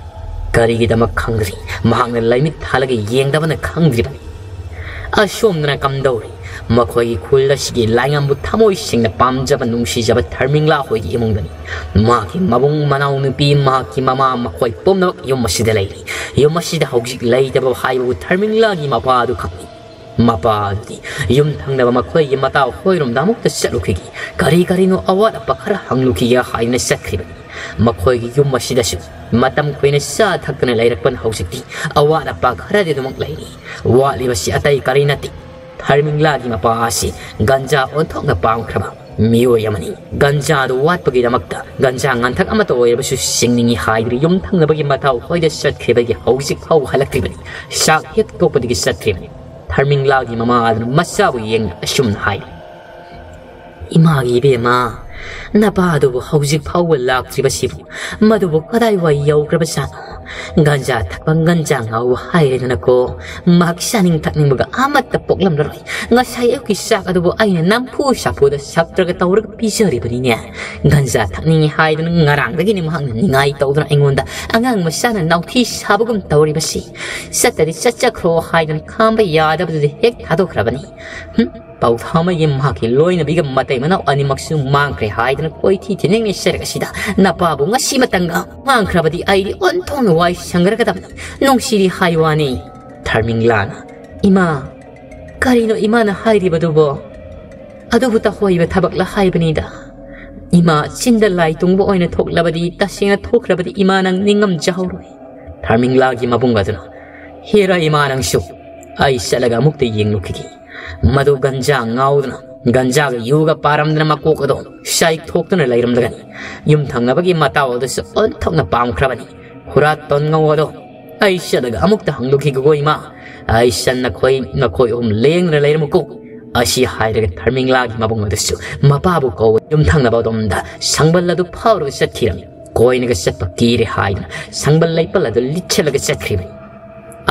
ꯀꯔꯤꯒꯤꯗꯃꯛ ꯈꯪꯗ꯭ꯔꯤ? ꯃꯍꯥꯛꯅ ꯂꯥꯏꯃꯤꯠ ꯊꯥꯜꯂꯒ ꯌꯦꯡꯗꯕꯅ ꯈꯪꯗ꯭ꯔꯤꯕꯅꯤ꯫ ꯑꯁꯣꯝꯗꯅ ꯀꯝꯗꯧꯔꯤ? ꯃꯈꯣꯏꯒꯤ ꯈꯨꯜ ꯑꯁꯤꯒꯤ ꯂꯥꯏꯉꯝꯕꯨ ꯊꯃꯣꯏ ꯁꯦꯡꯅ ꯄꯥꯝꯖꯕ, ꯅꯨꯡꯁꯤꯖꯕ ꯊꯔꯃꯤꯡꯂꯥ ꯍꯣꯏꯒꯤ ꯏꯃꯨꯡꯗꯅꯤ꯫ ꯃꯍꯥꯛꯀꯤ ꯃꯕꯨꯡ, ꯃꯅꯥꯎꯅꯨꯄꯤ, ꯃꯍꯥꯛꯀꯤ ꯃꯃꯥ, ꯃꯈꯣꯏ ꯄꯨꯝꯅꯃꯛ ꯌꯨꯝ ꯑꯁꯤꯗ ꯂꯩꯔꯤ꯫ ꯌꯨꯝ ꯑꯁꯤꯗ ꯍꯧꯖꯤꯛ ꯂꯩꯇꯕ ꯍꯥꯏꯕꯕꯨ ꯊꯔꯃꯤꯡꯂꯥꯒꯤ ꯃꯄꯥ ꯑꯗꯨ ꯈꯛꯅꯤ꯫ ꯃꯄꯥ ꯑꯗꯨꯗꯤ ꯌꯨꯝ ꯊꯪꯅꯕ ꯃꯈꯣꯏꯒꯤ ꯃꯇꯥꯎ ꯍꯣꯏꯔꯣꯝꯗ ꯑꯃꯨꯛꯇ ꯆꯠꯂꯨꯈꯤꯒꯦ, ꯀꯔꯤ ꯀꯔꯤꯅꯣ ꯑꯋꯥꯠ ꯑꯄꯥ ꯈꯔ ꯍꯪꯂꯨꯈꯤꯒꯦ ꯍꯥꯏꯗꯨꯅ ꯆꯠꯈ꯭ꯔꯤꯕꯅꯤ꯫ ꯃꯈꯣꯏꯒꯤ ꯌꯨꯝ ꯑꯁꯤꯗꯁꯨ ꯃꯇꯝ ꯀꯨꯏꯅ ꯆꯥ ꯊꯛꯇꯅ ꯂꯩꯔꯛꯄꯅ ꯍꯧꯖꯤꯛꯇꯤ ꯑꯋꯥꯠ ꯑꯄꯥ ꯈꯔꯗꯤ ꯑꯗꯨꯃꯛ ꯂꯩꯔꯤ꯫ ꯋꯥꯠꯂꯤꯕꯁꯤ ꯑꯇꯩ ꯀꯔꯤ ꯅꯠꯇꯦ, ꯊꯔꯃꯤꯡꯂꯥꯒꯤ ꯃꯄꯥ ꯑꯁꯤ ꯒꯟꯖꯥ ꯑꯣꯟꯊꯣꯛꯅ ꯄꯥꯝꯈ꯭ꯔꯕ ꯃꯤꯑꯣꯏ ꯑꯃꯅꯤ꯫ ꯒꯟꯖꯥ ꯑꯗꯨ ꯋꯥꯠꯄꯒꯤꯗꯃꯛꯇ ꯒꯟꯖꯥ ꯉꯟꯊꯛ ꯑꯃꯠꯇ ꯑꯣꯏꯔꯕꯁꯨ ꯆꯤꯡꯅꯤꯡꯏ ꯍꯥꯏꯗꯨꯅ ꯌꯨꯝ ꯊꯪꯅꯕꯒꯤ ꯃꯇꯥꯎ ꯍꯣꯏꯗ ꯆꯠꯈ꯭ꯔꯤꯕꯒꯤ ꯍꯧꯖꯤꯛ ꯐꯥꯎ ꯍꯜꯂꯛꯇ꯭ꯔꯤꯕꯅꯤ꯫ ꯆꯥꯛ ꯍꯦꯛ ꯇꯣꯛꯄꯗꯒꯤ ꯆꯠꯈ꯭ꯔꯤꯕꯅꯤ꯫ ꯊꯔꯃꯤꯡꯂꯥꯒꯤ ꯃꯃꯥ ꯑꯗꯨꯅ ꯃꯆꯥꯕꯨ ꯌꯦꯡꯅ ꯑꯁꯨꯝꯅ ꯍꯥꯏꯔꯤ, "ꯏꯃꯥꯒꯤ ꯏꯕꯦꯝꯃ, ꯅꯄꯥꯗꯨꯕꯨ ꯍꯧꯖꯤꯛ ꯐꯥꯎꯕ ꯂꯥꯛꯇ꯭ꯔꯤꯕꯁꯤꯕꯨ ꯃꯗꯨꯕꯨ ꯀꯗꯥꯏꯋꯥꯏ ꯌꯧꯈ꯭ꯔꯕꯖꯥꯠꯅꯣ? ꯒꯟꯖꯥ ꯊꯛꯄ, ꯒꯟꯖꯥ ꯉꯥꯎꯕ ꯍꯥꯏꯔꯦꯗꯅꯀꯣ꯫ ꯃꯍꯥꯛ ꯆꯥꯅꯤꯡ ꯊꯛꯅꯤꯡꯕꯒ ꯑꯃꯠꯇ ꯄꯣꯛꯂꯝꯂꯔꯣꯏ꯫ ꯉꯁꯥꯏ ꯑꯌꯨꯛꯀꯤ ꯆꯥꯛ ꯑꯗꯨꯕꯨ ꯑꯩꯅ ꯅꯝꯐꯨ ꯁꯥꯐꯨꯗ ꯁꯞꯇ꯭ꯔꯒ ꯇꯧꯔꯒ ꯄꯤꯖꯔꯤꯕꯅꯤꯅꯦ꯫ ꯒꯟꯖꯥ ꯊꯛꯅꯤꯡꯉꯤ ꯍꯥꯏꯗꯨꯅ ꯉꯔꯥꯡꯗꯒꯤꯅꯤ ꯃꯍꯥꯛꯅ ꯅꯤꯡꯉꯥꯏ ꯇꯧꯗꯨꯅ ꯑꯩꯉꯣꯟꯗ ꯑꯉꯥꯡ ꯃꯆꯥꯅ ꯅꯥꯎꯊꯤ ꯁꯥꯕꯒꯨꯝ ꯇꯧꯔꯤꯕꯁꯤ꯫ ꯆꯠꯇꯗꯤ ꯆꯠꯆꯈ꯭ꯔꯣ ꯍꯥꯏꯗꯨꯅ ꯈꯥꯝꯕ ꯌꯥꯗꯕꯗꯨꯗꯤ ꯍꯦꯛ ꯊꯥꯗꯣꯛꯈ꯭ꯔꯕꯅꯤ꯫ ꯍꯨꯝ, ꯄꯥꯎꯊꯥꯃꯩꯒꯤ ꯃꯍꯥꯛꯀꯤ ꯂꯣꯏꯅꯕꯤꯒ ꯃꯇꯩ ꯃꯅꯥꯎ ꯑꯅꯤꯃꯛꯁꯨ ꯃꯥꯡꯈ꯭ꯔꯦ ꯍꯥꯏꯗꯨꯅ ꯀꯣꯏꯊꯤ ꯊꯤꯅꯤꯡꯉꯩ ꯆꯔꯛ ꯑꯁꯤꯗ ꯅꯄꯥꯕꯨ ꯉꯁꯤ ꯃꯇꯪꯒ ꯃꯥꯡꯈ꯭ꯔꯕꯗꯤ ꯑꯩꯗꯤ ꯑꯣꯟꯊꯣꯛꯅ ꯋꯥꯏ ꯁꯪꯒꯔꯒꯗꯕꯅꯤ꯫ ꯅꯨꯡꯁꯤꯔꯤ ꯍꯥꯏ ꯋꯥꯅꯤ꯫" ꯊꯔꯃꯤꯡꯂꯥꯅ, "ꯏꯃꯥ, ꯀꯔꯤꯅꯣ ꯏꯃꯥꯅ ꯍꯥꯏꯔꯤꯕꯗꯨꯕꯣ? ꯑꯗꯨꯕꯨ ꯇꯧꯍꯣꯏꯕ ꯊꯕꯛꯂ ꯍꯥꯏꯕꯅꯤꯗ꯫ ꯏꯃꯥ, ꯆꯤꯟꯗ ꯂꯥꯏ ꯇꯨꯡꯕ ꯑꯣꯏꯅ ꯊꯣꯛꯂꯕꯗꯤ, ꯇꯁꯦꯡꯅ ꯊꯣꯛꯈ꯭ꯔꯕꯗꯤ ꯏꯃꯥ ꯅꯪ ꯅꯤꯡꯉꯝꯖꯍꯧꯔꯣꯏ꯫" ꯊꯔꯃꯤꯡꯂꯥꯒꯤ ꯃꯕꯨꯡ ꯑꯗꯨꯅ, "ꯍꯦꯔꯥ ꯏꯃꯥ ꯅꯪꯁꯨ, ꯑꯩ ꯆꯠꯂꯒ ꯑꯃꯨꯛꯇ ꯌꯦꯡꯂꯨꯈꯤꯒꯦ꯫ ꯃꯗꯨ ꯒꯟꯖꯥ ꯉꯥꯎꯗꯨꯅ, ꯒꯟꯖꯥꯒ ꯌꯨꯒ ꯄꯥꯔꯝꯗꯅ ꯃꯀꯣꯛ ꯑꯗꯣ ꯆꯥꯏꯊꯣꯛꯇꯨꯅ ꯂꯩꯔꯝꯂꯒꯅꯤ꯫ ꯌꯨꯝꯊꯪꯅꯕꯒꯤ ꯃꯇꯥꯎ ꯑꯗꯨꯁꯨ ꯑꯣꯟꯊꯣꯛꯅ ꯄꯥꯝꯈ꯭ꯔꯕꯅꯤ꯫ ꯍꯨꯔꯥꯠ ꯇꯣꯟꯉꯧ ꯑꯗꯣ ꯑꯩ ꯆꯠꯂꯒ ꯑꯃꯨꯛꯇ ꯍꯪꯂꯨꯈꯤꯒꯦꯀꯣ ꯏꯃꯥ꯫ ꯑꯩ ꯆꯟ ꯅꯈꯣꯏ, ꯅꯈꯣꯏ ꯑꯍꯨꯝ ꯂꯦꯡꯗꯅ ꯂꯩꯔꯝꯃꯨꯀꯣ꯫ ꯑꯁꯤ ꯍꯥꯏꯔꯒ ꯊꯔꯃꯤꯡꯂꯥꯒꯤ ꯃꯕꯨꯡ ꯑꯗꯨꯁꯨ ꯃꯄꯥꯕꯨ ꯀꯧꯕ ꯌꯨꯝꯊꯪꯅꯕ ꯑꯗꯣꯝꯗ ꯁꯪꯕꯜ ꯑꯗꯨ ꯐꯥꯎꯔꯒ ꯆꯠꯈꯤꯔꯝꯃꯤ꯫ ꯀꯣꯏꯅꯒ ꯆꯠꯄ ꯀꯤꯔꯦ ꯍꯥꯏꯗꯨꯅ ꯁꯪꯕꯜ ꯂꯩꯄꯜ ꯑꯗꯨ ꯂꯤꯠꯁꯤꯜꯂꯒ ꯆꯠꯈ꯭ꯔꯤꯕꯅꯤ꯫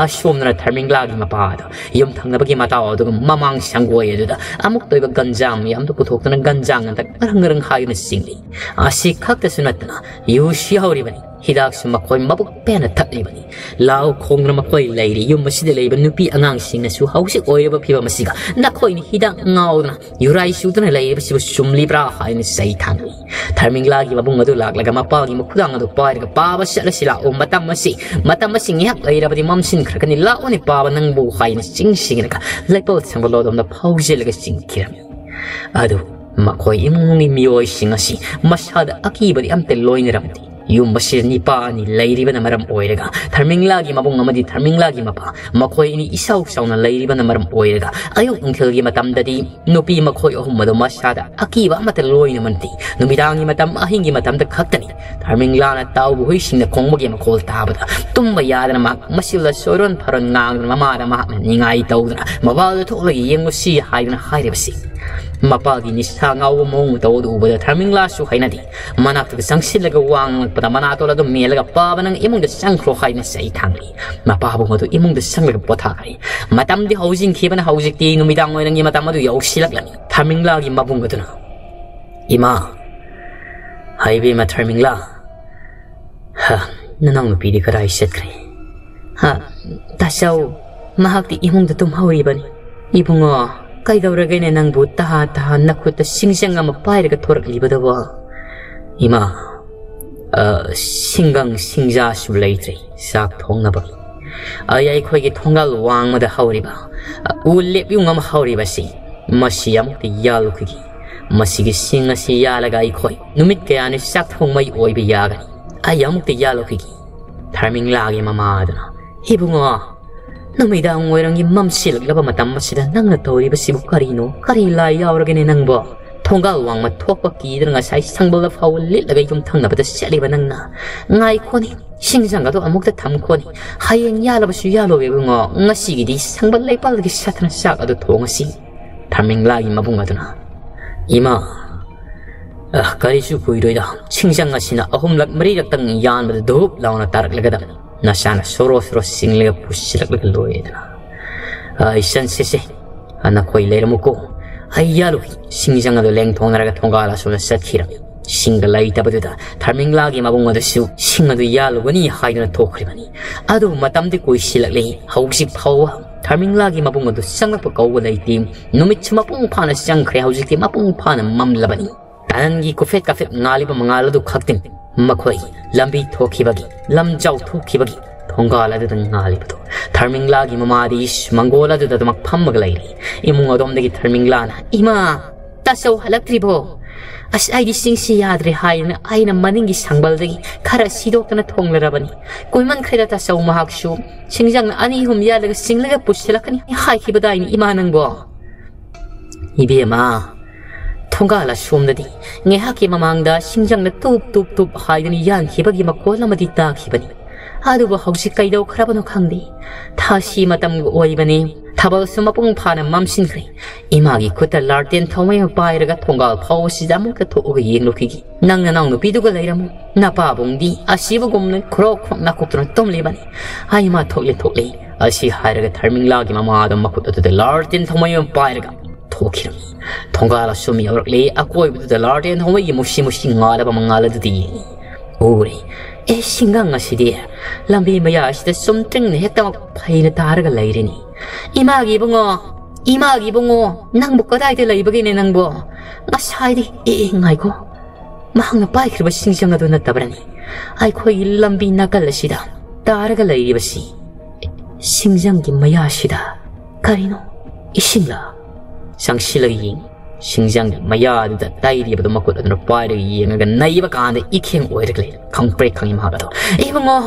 ꯑꯁꯣꯝꯗꯅ ꯊꯔꯃꯤꯡꯂꯥꯒꯤ ꯃꯄꯥ ꯑꯗꯣ ꯌꯨꯝꯊꯪꯅꯕꯒꯤ ꯃꯇꯥꯎ ꯑꯗꯨꯒ ꯃꯃꯥꯡ ꯁꯪꯒꯣꯏ ꯑꯗꯨꯗ ꯑꯃꯨꯛꯇ ꯑꯣꯏꯕ ꯒꯟꯖꯥ ꯃꯌꯥꯝꯗꯨ ꯄꯨꯊꯣꯛꯇꯨꯅ ꯒꯟꯖꯥ ꯉꯟꯗꯛ ꯉꯔꯪ ꯉꯔꯪ ꯍꯥꯏꯗꯨꯅ ꯆꯤꯡꯂꯤ꯫ ꯑꯁꯤ ꯈꯛꯇꯁꯨ ꯅꯠꯇꯅ ꯌꯨ ꯁꯤꯍꯧꯔꯤꯕꯅꯤ꯫ ꯍꯤꯗꯥꯛꯁꯨ ꯃꯈꯣꯏ ꯃꯕꯨꯛ ꯄꯦꯟꯅ ꯊꯛꯂꯤꯕꯅꯤ꯫ ꯂꯥꯎ ꯈꯣꯡꯗꯨꯅ ꯃꯈꯣꯏ ꯂꯩꯔꯤ꯫ ꯌꯨꯝ ꯑꯁꯤꯗ ꯂꯩꯕ ꯅꯨꯄꯤ ꯑꯉꯥꯡꯁꯤꯡꯅꯁꯨ ꯍꯧꯖꯤꯛ ꯑꯣꯏꯔꯤꯕ ꯐꯤꯕꯝ ꯑꯁꯤꯒ ꯅꯈꯣꯏꯅ ꯍꯤꯗꯥꯛ ꯉꯥꯎꯗꯨꯅ ꯌꯨꯔꯥꯏ ꯆꯨꯗꯨꯅ ꯂꯩꯔꯤꯕꯁꯤꯕꯨ ꯆꯨꯝꯂꯤꯕ꯭ꯔꯥ ꯍꯥꯏꯅ ꯆꯩ ꯊꯥꯡꯏ꯫ ꯊꯔꯃꯤꯡꯂꯥꯒꯤ ꯃꯕꯨꯡ ꯑꯗꯨ ꯂꯥꯛꯂꯒ ꯃꯄꯥꯒꯤ ꯃꯈꯨꯗꯥꯡ ꯑꯗꯨ ꯄꯥꯏꯔꯒ, "ꯄꯥꯕ ꯆꯠꯂꯁꯤ ꯂꯥꯛꯑꯣ, ꯃꯇꯝ ꯑꯁꯤ, ꯃꯇꯝ ꯑꯁꯤ ꯉꯥꯏꯍꯥꯛ ꯂꯩꯔꯕꯗꯤ ꯃꯝꯁꯤꯟꯈ꯭ꯔꯒꯅꯤ, ꯂꯥꯛꯑꯣꯅꯦ ꯄꯥꯕ ꯅꯪꯕꯨ" ꯍꯥꯏꯅ ꯆꯤꯡꯁꯤꯡꯂꯒ ꯂꯩꯄꯜ ꯁꯪꯕꯜ ꯂꯣꯗꯣꯝꯗ ꯐꯥꯎꯖꯤꯜꯂꯒ ꯆꯤꯡꯈꯤꯔꯝꯃꯤ꯫ ꯑꯗꯨ ꯃꯈꯣꯏ ꯏꯃꯨꯡꯒꯤ ꯃꯤꯑꯣꯏꯁꯤꯡ ꯑꯁꯤ ꯃꯁꯥꯗ ꯑꯀꯤꯕꯗꯤ ꯑꯝꯇ ꯂꯣꯏꯅꯔꯝꯗꯦ꯫ ꯌꯨꯝ ꯑꯁꯤꯗ ꯅꯤꯄꯥ ꯑꯅꯤ ꯂꯩꯔꯤꯕꯅ ꯃꯔꯝ ꯑꯣꯏꯔꯒ ꯊꯔꯃꯤꯡꯂꯥꯒꯤ ꯃꯕꯨꯡ ꯑꯃꯗꯤ ꯊꯔꯃꯤꯡꯂꯥꯒꯤ ꯃꯄꯥ ꯃꯈꯣꯏ ꯑꯅꯤ ꯏꯁꯥꯎ ꯁꯥꯎꯅ ꯂꯩꯔꯤꯕꯅ ꯃꯔꯝ ꯑꯣꯏꯔꯒ ꯑꯌꯨꯛ ꯅꯨꯡꯊꯤꯜꯒꯤ ꯃꯇꯝꯗꯗꯤ ꯅꯨꯄꯤ ꯃꯈꯣꯏ ꯑꯍꯨꯝ ꯑꯗꯨ ꯃꯁꯥꯗ ꯑꯀꯤꯕ ꯑꯃꯠꯇ ꯂꯣꯏꯅꯃꯛꯇꯤ ꯅꯨꯃꯤꯗꯥꯡꯒꯤ ꯃꯇꯝ, ꯑꯍꯤꯡꯒꯤ ꯃꯇꯝꯗ ꯈꯛꯇꯅꯤ꯫ ꯊꯔꯃꯤꯡꯂꯥꯅ ꯇꯥꯎꯕ ꯍꯨꯏꯁꯤꯡꯅ ꯈꯣꯡꯕꯒꯤ ꯃꯈꯣꯜ ꯇꯥꯕꯗ ꯇꯨꯝꯕ ꯌꯥꯗꯅ ꯃꯍꯥꯛ ꯃꯁꯤꯜꯂ ꯆꯣꯏꯔꯣꯟ ꯐꯔꯣꯟ ꯉꯥꯡꯗꯨꯅ ꯃꯃꯥꯗ ꯃꯍꯥꯛꯅ ꯅꯤꯡꯉꯥꯏ ꯇꯧꯗꯨꯅ ꯃꯄꯥꯜꯗ ꯊꯣꯛꯂꯒ ꯌꯦꯡꯉꯨꯁꯤ ꯍꯥꯏꯗꯨꯅ ꯍꯥꯏꯔꯤꯕꯁꯤ꯫ ꯃꯄꯥꯒꯤ ꯅꯤꯁꯥ ꯉꯥꯎꯕ ꯃꯑꯣꯡ ꯃꯇꯧ ꯑꯗꯨ ꯎꯕꯗ ꯊꯔꯃꯤꯡꯂꯥꯁꯨ ꯍꯩꯅꯗꯦ꯫ ꯃꯅꯥꯛꯇꯨꯗ ꯆꯪꯁꯤꯜꯂꯒ ꯋꯥ ꯉꯥꯡꯂꯛꯄꯗ ꯃꯅꯥꯇꯣꯟ ꯑꯗꯨ ꯃꯦꯜꯂꯒ "ꯄꯥꯕ ꯅꯪ ꯏꯃꯨꯡꯗ ꯆꯪꯈ꯭ꯔꯣ" ꯍꯥꯏꯅ ꯆꯩ ꯊꯥꯡꯂꯤ꯫ ꯃꯄꯥꯕꯨꯡ ꯑꯗꯨ ꯏꯃꯨꯡꯗ ꯆꯪꯂꯒ ꯄꯣꯊꯥꯈ꯭ꯔꯦ꯫ ꯃꯇꯝꯗꯤ ꯍꯧꯖꯤꯟꯈꯤꯕꯅ ꯍꯧꯖꯤꯛꯇꯤ ꯅꯨꯃꯤꯗꯥꯡ ꯋꯥꯏꯔꯝꯒꯤ ꯃꯇꯝ ꯑꯗꯨ ꯌꯧꯁꯤꯜꯂꯛꯂꯝꯃꯤ꯫ ꯊꯔꯃꯤꯡꯂꯥꯒꯤ ꯃꯕꯨꯡ ꯑꯗꯨꯅ, "ꯏꯃꯥ, ꯍꯥꯏꯕꯤꯃ ꯊꯔꯃꯤꯡꯂꯥ, ꯍ, ꯅꯅꯥꯎꯅꯨꯄꯤꯗꯤ ꯀꯗꯥꯏ ꯆꯠꯈ꯭ꯔꯦ?" "ꯍ, ꯇꯥꯆꯧ, ꯃꯍꯥꯛꯇꯤ ꯏꯃꯨꯡꯗ ꯇꯨꯝꯍꯧꯔꯤꯕꯅꯤ꯫ ꯏꯕꯨꯡꯉꯣ, ꯀꯩꯗꯧꯔꯒꯦꯅꯦ ꯅꯪꯕꯨ ꯇꯍꯥ ꯇꯍꯥ ꯅꯈꯨꯠꯇ ꯁꯤꯡꯖꯪ ꯑꯃ ꯄꯥꯏꯔꯒ ꯊꯣꯔꯛꯂꯤꯕꯗꯨꯕꯣ?" "ꯏꯃꯥ, ꯑ, ꯁꯤꯡꯒꯪ ꯁꯤꯡꯖꯥꯁꯨ ꯂꯩꯇ꯭ꯔꯦ ꯆꯥꯛ ꯊꯣꯡꯅꯕꯒꯤ꯫ ꯑꯩ ꯑꯩꯈꯣꯏꯒꯤ ꯊꯣꯡꯒꯥꯜ ꯋꯥꯡꯃꯗ ꯍꯧꯔꯤꯕ, ꯑ, ꯎ ꯂꯦꯞꯌꯨꯡ ꯑꯃ ꯍꯧꯔꯤꯕꯁꯤ, ꯃꯁꯤ ꯑꯃꯨꯛꯇ ꯌꯥꯜꯂꯨꯈꯤꯒꯦ꯫ ꯃꯁꯤꯒꯤ ꯁꯤꯡ ꯑꯁꯤ ꯌꯥꯜꯂꯒ ꯑꯩꯈꯣꯏ ꯅꯨꯃꯤꯠ ꯀꯌꯥꯅꯤ ꯆꯥꯛ ꯊꯣꯡꯃꯩ ꯑꯣꯏꯕ ꯌꯥꯒꯅꯤ꯫ ꯑꯩ ꯑꯃꯨꯛꯇ ꯌꯥꯜꯂꯨꯈꯤꯒꯦ꯫" ꯊꯔꯃꯤꯡꯂꯥꯒꯤ ꯃꯃꯥ ꯑꯗꯨꯅ, "ꯏꯕꯨꯡꯉꯣ, ꯅꯨꯃꯤꯗꯥꯡ ꯋꯥꯏꯔꯝꯒꯤ ꯃꯝꯁꯤꯜꯂꯛꯂꯕ ꯃꯇꯝ ꯑꯁꯤꯗ ꯅꯪꯅ ꯇꯧꯔꯤꯕꯁꯤꯕꯨ ꯀꯔꯤꯅꯣ? ꯀꯔꯤ ꯂꯥꯏ ꯌꯥꯎꯔꯒꯦꯅꯦ ꯅꯪꯕꯣ? ꯊꯣꯡꯒꯥꯜ ꯋꯥꯡꯃ ꯊꯣꯛꯄ ꯀꯤꯗꯨꯅ ꯉꯁꯥꯏ ꯁꯪꯕꯜꯗ ꯐꯥꯎꯕ ꯂꯤꯠꯂꯒ ꯌꯨꯝ ꯊꯪꯅꯕꯗ ꯆꯠꯂꯤꯕ ꯅꯪꯅ꯫ ꯉꯥꯏꯈꯣꯅꯦ, ꯁꯤꯡꯖꯪ ꯑꯗꯨ ꯑꯃꯨꯛꯇ ꯊꯝꯈꯣꯅꯦ꯫ ꯍꯌꯦꯡ ꯌꯥꯜꯂꯕꯁꯨ ꯌꯥꯜꯂꯣ ꯏꯕꯨꯡꯉꯣ, ꯉꯁꯤꯒꯤꯗꯤ ꯁꯪꯕꯜ ꯂꯩꯄꯥꯜꯗꯒꯤ ꯁꯥꯠꯇꯅ ꯆꯥꯛ ꯑꯗꯨ ꯊꯣꯡꯉꯁꯤ꯫ ꯊꯔꯃꯤꯡꯂꯥꯒꯤ ꯃꯕꯨꯡ ꯑꯗꯨꯅ, "ꯏꯃꯥ, ꯑ, ꯀꯔꯤꯁꯨ ꯀꯨꯏꯔꯣꯏꯗ꯫ ꯁꯤꯡꯖꯪ ꯑꯁꯤꯅ ꯑꯍꯨꯝꯂꯛ ꯃꯔꯤꯔꯛꯇꯪ ꯌꯥꯟꯕꯗ ꯙꯨꯞ ꯂꯥꯎꯅ ꯇꯥꯔꯛꯂꯒꯗꯕꯅꯤ꯫ ꯅꯆꯥꯅ ꯁꯣꯔꯣ ꯁꯣꯔꯣ ꯆꯤꯡꯂꯒ ꯄꯨꯁꯤꯜꯂꯛꯂꯒ ꯂꯣꯏꯔꯦꯗꯅ꯫ ꯑ, ꯏꯆꯟ ꯁꯦ ꯁꯦ, ꯑ, ꯅꯈꯣꯏ ꯂꯩꯔꯝꯃꯨꯀꯣ꯫ ꯑꯩ ꯌꯥꯜꯂꯨꯈꯤ꯫" ꯁꯤꯡꯖꯪ ꯑꯗꯨ ꯂꯦꯡꯊꯣꯛꯅꯔꯒ ꯊꯣꯡꯒꯥꯜ ꯑꯁꯣꯝꯗ ꯆꯠꯈꯤꯔꯝꯃꯤ꯫ ꯏꯁꯤꯡꯒ ꯂꯩꯇꯕꯗꯨꯗ ꯊꯔꯃꯤꯡꯂꯥꯒꯤ ꯃꯕꯨꯡ ꯑꯗꯨꯁꯨ ꯁꯤꯡ ꯑꯗꯨ ꯌꯥꯜꯂꯨꯒꯅꯤ ꯍꯥꯏꯗꯨꯅ ꯊꯣꯛꯈ꯭ꯔꯤꯕꯅꯤ꯫ ꯑꯗꯨꯕꯨ ꯃꯇꯝꯗꯤ ꯀꯨꯏꯁꯤꯜꯂꯛꯂꯦ꯫ ꯍꯧꯖꯤꯛ ꯐꯥꯎꯕ ꯊꯔꯃꯤꯡꯂꯥꯒꯤ ꯃꯕꯨꯡ ꯑꯗꯨ ꯆꯪꯂꯛꯄ ꯀꯧꯕ ꯂꯩꯇꯦ꯫ ꯅꯨꯃꯤꯠꯁꯨ ꯃꯄꯨꯡ ꯐꯥꯅ ꯆꯪꯈ꯭ꯔꯦ꯫ ꯍꯧꯖꯤꯛꯇꯤ ꯃꯄꯨꯡ ꯐꯥꯅ ꯃꯝꯂꯕꯅꯤ꯫ ꯇꯅꯟꯒꯤ ꯀꯨꯐꯦꯠ ꯀꯥꯐꯦꯠ ꯉꯥꯜꯂꯤꯕ ꯃꯉꯥꯜ ꯑꯗꯨ ꯈꯛꯇꯅꯤ ꯃꯈꯣꯏ ꯂꯝꯕꯤ ꯊꯣꯛꯈꯤꯕꯒꯤ, ꯂꯝꯖꯥꯎ ꯊꯣꯛꯈꯤꯕꯒꯤ ꯊꯣꯡꯒꯥꯜ ꯑꯗꯨꯗ ꯉꯥꯜꯂꯤꯕꯗꯨ꯫ ꯊꯔꯃꯤꯡꯂꯥꯒꯤ ꯃꯃꯥꯗꯤ ꯃꯪꯒꯣꯜ ꯑꯗꯨꯗ ꯑꯗꯨꯃꯛ ꯐꯝꯃꯒ ꯂꯩꯔꯤ꯫ ꯏꯃꯨꯡ ꯑꯗꯣꯝꯗꯒꯤ ꯊꯔꯃꯤꯡꯂꯥꯅ, "ꯏꯃꯥ, ꯇꯥꯆꯧ ꯍꯜꯂꯛꯇ꯭ꯔꯤꯕꯣ? ꯑꯁ, ꯑꯩꯗꯤ ꯆꯤꯡꯁꯤ ꯌꯥꯗ꯭ꯔꯦ" ꯍꯥꯏꯗꯅ ꯑꯩꯅ ꯃꯅꯤꯡꯒꯤ ꯁꯪꯕꯜꯗꯒꯤ ꯈꯔ ꯁꯤꯗꯣꯛꯇꯅ ꯊꯣꯡꯂꯔꯕꯅꯤ꯫ ꯀꯨꯏꯃꯟꯈ꯭ꯔꯦꯗ ꯇꯥꯆꯧ, ꯃꯍꯥꯛꯁꯨ ꯁꯤꯡꯖꯪꯅ ꯑꯅꯤ ꯑꯍꯨꯝ ꯌꯥꯜꯂꯒ ꯆꯤꯡꯂꯒ ꯄꯨꯁꯤꯜꯂꯛꯀꯅꯤ ꯍꯥꯏꯈꯤꯕꯗꯥꯏꯅꯦ ꯏꯃꯥ ꯅꯪꯕꯣ? ꯏꯕꯦꯝꯃ, ꯊꯣꯡꯒꯥꯜ ꯑꯁꯣꯝꯗꯗꯤ ꯉꯥꯏꯍꯥꯛꯀꯤ ꯃꯃꯥꯡꯗ ꯁꯤꯡꯖꯪꯅ ꯇꯨꯞ ꯇꯨꯞ ꯇꯨꯞ ꯍꯥꯏꯗꯨꯅ ꯌꯥꯟꯈꯤꯕꯒꯤ ꯃꯈꯣꯜ ꯑꯃꯗꯤ ꯇꯥꯈꯤꯕꯅꯤ꯫ ꯑꯗꯨꯕꯨ ꯍꯧꯖꯤꯛ ꯀꯩꯗꯧꯈ꯭ꯔꯕꯅꯣ ꯈꯪꯗꯦ꯫ ꯊꯥꯁꯤ ꯃꯇꯝꯒ ꯑꯣꯏꯕꯅꯤ꯫ ꯊꯥꯕꯜꯁꯨ ꯃꯄꯨꯡ ꯐꯥꯅ ꯃꯝꯁꯤꯟꯈ꯭ꯔꯦ꯫ ꯏꯃꯥꯒꯤ ꯈꯨꯠꯇ ꯂꯥꯔꯇꯦꯟ ꯊꯧꯃꯩ ꯑꯃ ꯄꯥꯏꯔꯒ ꯊꯣꯡꯒꯥꯜ ꯐꯥꯎꯕꯁꯤꯗ ꯑꯃꯨꯛꯇ ꯊꯣꯛꯑꯒ ꯌꯦꯡꯂꯨꯈꯤꯒꯦ꯫ ꯅꯪ ꯅꯅꯥꯎ ꯅꯨꯄꯤꯗꯨꯒ ꯂꯩꯔꯝꯃꯨ꯫ ꯅꯄꯥꯕꯨꯡꯗꯤ ꯑꯁꯤꯕꯒꯨꯝꯅ ꯈꯨꯔꯣꯛ ꯈꯨꯔꯣꯛ ꯅꯥꯀꯣꯛꯇꯨꯅ ꯇꯨꯝꯂꯤꯕꯅꯤ꯫ ꯑꯩ ꯃꯥ ꯊꯣꯛꯂꯦ ꯊꯣꯛꯂꯦ꯫ ꯑꯁꯤ ꯍꯥꯏꯔꯒ ꯊꯔꯃꯤꯡꯂꯥꯒꯤ ꯃꯃꯥꯗ ꯃꯈꯨꯠ ꯑꯗꯨꯗ ꯂꯥꯔꯇꯦꯟ ꯊꯧꯃꯩ ꯑꯃ ꯄꯥꯏꯔꯒ ꯊꯣꯛꯈꯤꯔꯝꯃꯤ꯫ ꯊꯣꯡꯒꯥꯜ ꯑꯁꯨꯝ ꯌꯧꯔꯛꯂꯦ꯫ ꯑꯀꯣꯏꯕꯗꯨꯗ ꯂꯥꯔꯇꯦꯟ ꯊꯧꯃꯩꯒꯤ ꯃꯨꯁꯤ ꯃꯨꯁꯤ ꯉꯥꯜꯂꯕ ꯃꯉꯥꯜ ꯑꯗꯨꯗ ꯌꯦꯡꯉꯤ꯫ ꯎꯔꯦ꯫ ꯑꯦ, ꯁꯤꯡꯒꯪ ꯑꯁꯤꯗꯤ ꯂꯝꯕꯤ ꯃꯌꯥ ꯑꯁꯤꯗ ꯆꯨꯝꯇ꯭ꯔꯤꯡꯅ ꯍꯦꯛꯇꯃꯛ ꯐꯩꯅ ꯇꯥꯔꯒ ꯂꯩꯔꯤꯅꯤ꯫ ꯏꯃꯥꯒꯤ ꯏꯕꯨꯡꯉꯣ, ꯏꯃꯥꯒꯤ ꯏꯕꯨꯡꯉꯣ, ꯅꯪꯕꯨ ꯀꯗꯥꯏꯗ ꯂꯩꯕꯒꯤꯅꯦ ꯅꯪꯕꯣ? ꯉꯁꯥꯏꯗꯤ, ꯑꯦ, ꯑꯦ, ꯉꯥꯏꯈꯣ꯫ ꯃꯍꯥꯛꯅ ꯄꯥꯏꯈ꯭ꯔꯤꯕ ꯁꯤꯡꯖꯪ ꯑꯗꯨ ꯅꯠꯇꯕ꯭ꯔꯅꯤ? ꯑꯩꯈꯣꯏꯒꯤ ꯂꯝꯕꯤ ꯅꯥꯀꯜ ꯑꯁꯤꯗ ꯇꯥꯔꯒ ꯂꯩꯔꯤꯕꯁꯤ ꯁꯤꯡꯖꯪꯒꯤ ꯃꯌꯥꯁꯤꯗ ꯀꯔꯤꯅꯣ? ꯏꯁꯤꯡꯂ? ꯆꯪꯁꯤꯜꯂꯒ ꯌꯦꯡꯉꯤ꯫ ꯁꯤꯡꯖꯪꯒꯤ ꯃꯌꯥꯗꯨꯗ ꯇꯩꯔꯤꯕꯗꯨ ꯃꯈꯨꯠ ꯑꯗꯨꯅ ꯄꯥꯏꯔꯒ ꯌꯦꯡꯉꯒ ꯅꯩꯕ ꯀꯥꯟꯗ ꯏꯈꯦꯡ ꯑꯣꯏꯔꯒ ꯂꯩ꯫ ꯈꯪꯄ꯭ꯔꯦꯛ ꯈꯪꯉꯤ ꯃꯍꯥꯛ ꯑꯗꯣ, "ꯏꯕꯨꯡꯉꯣ,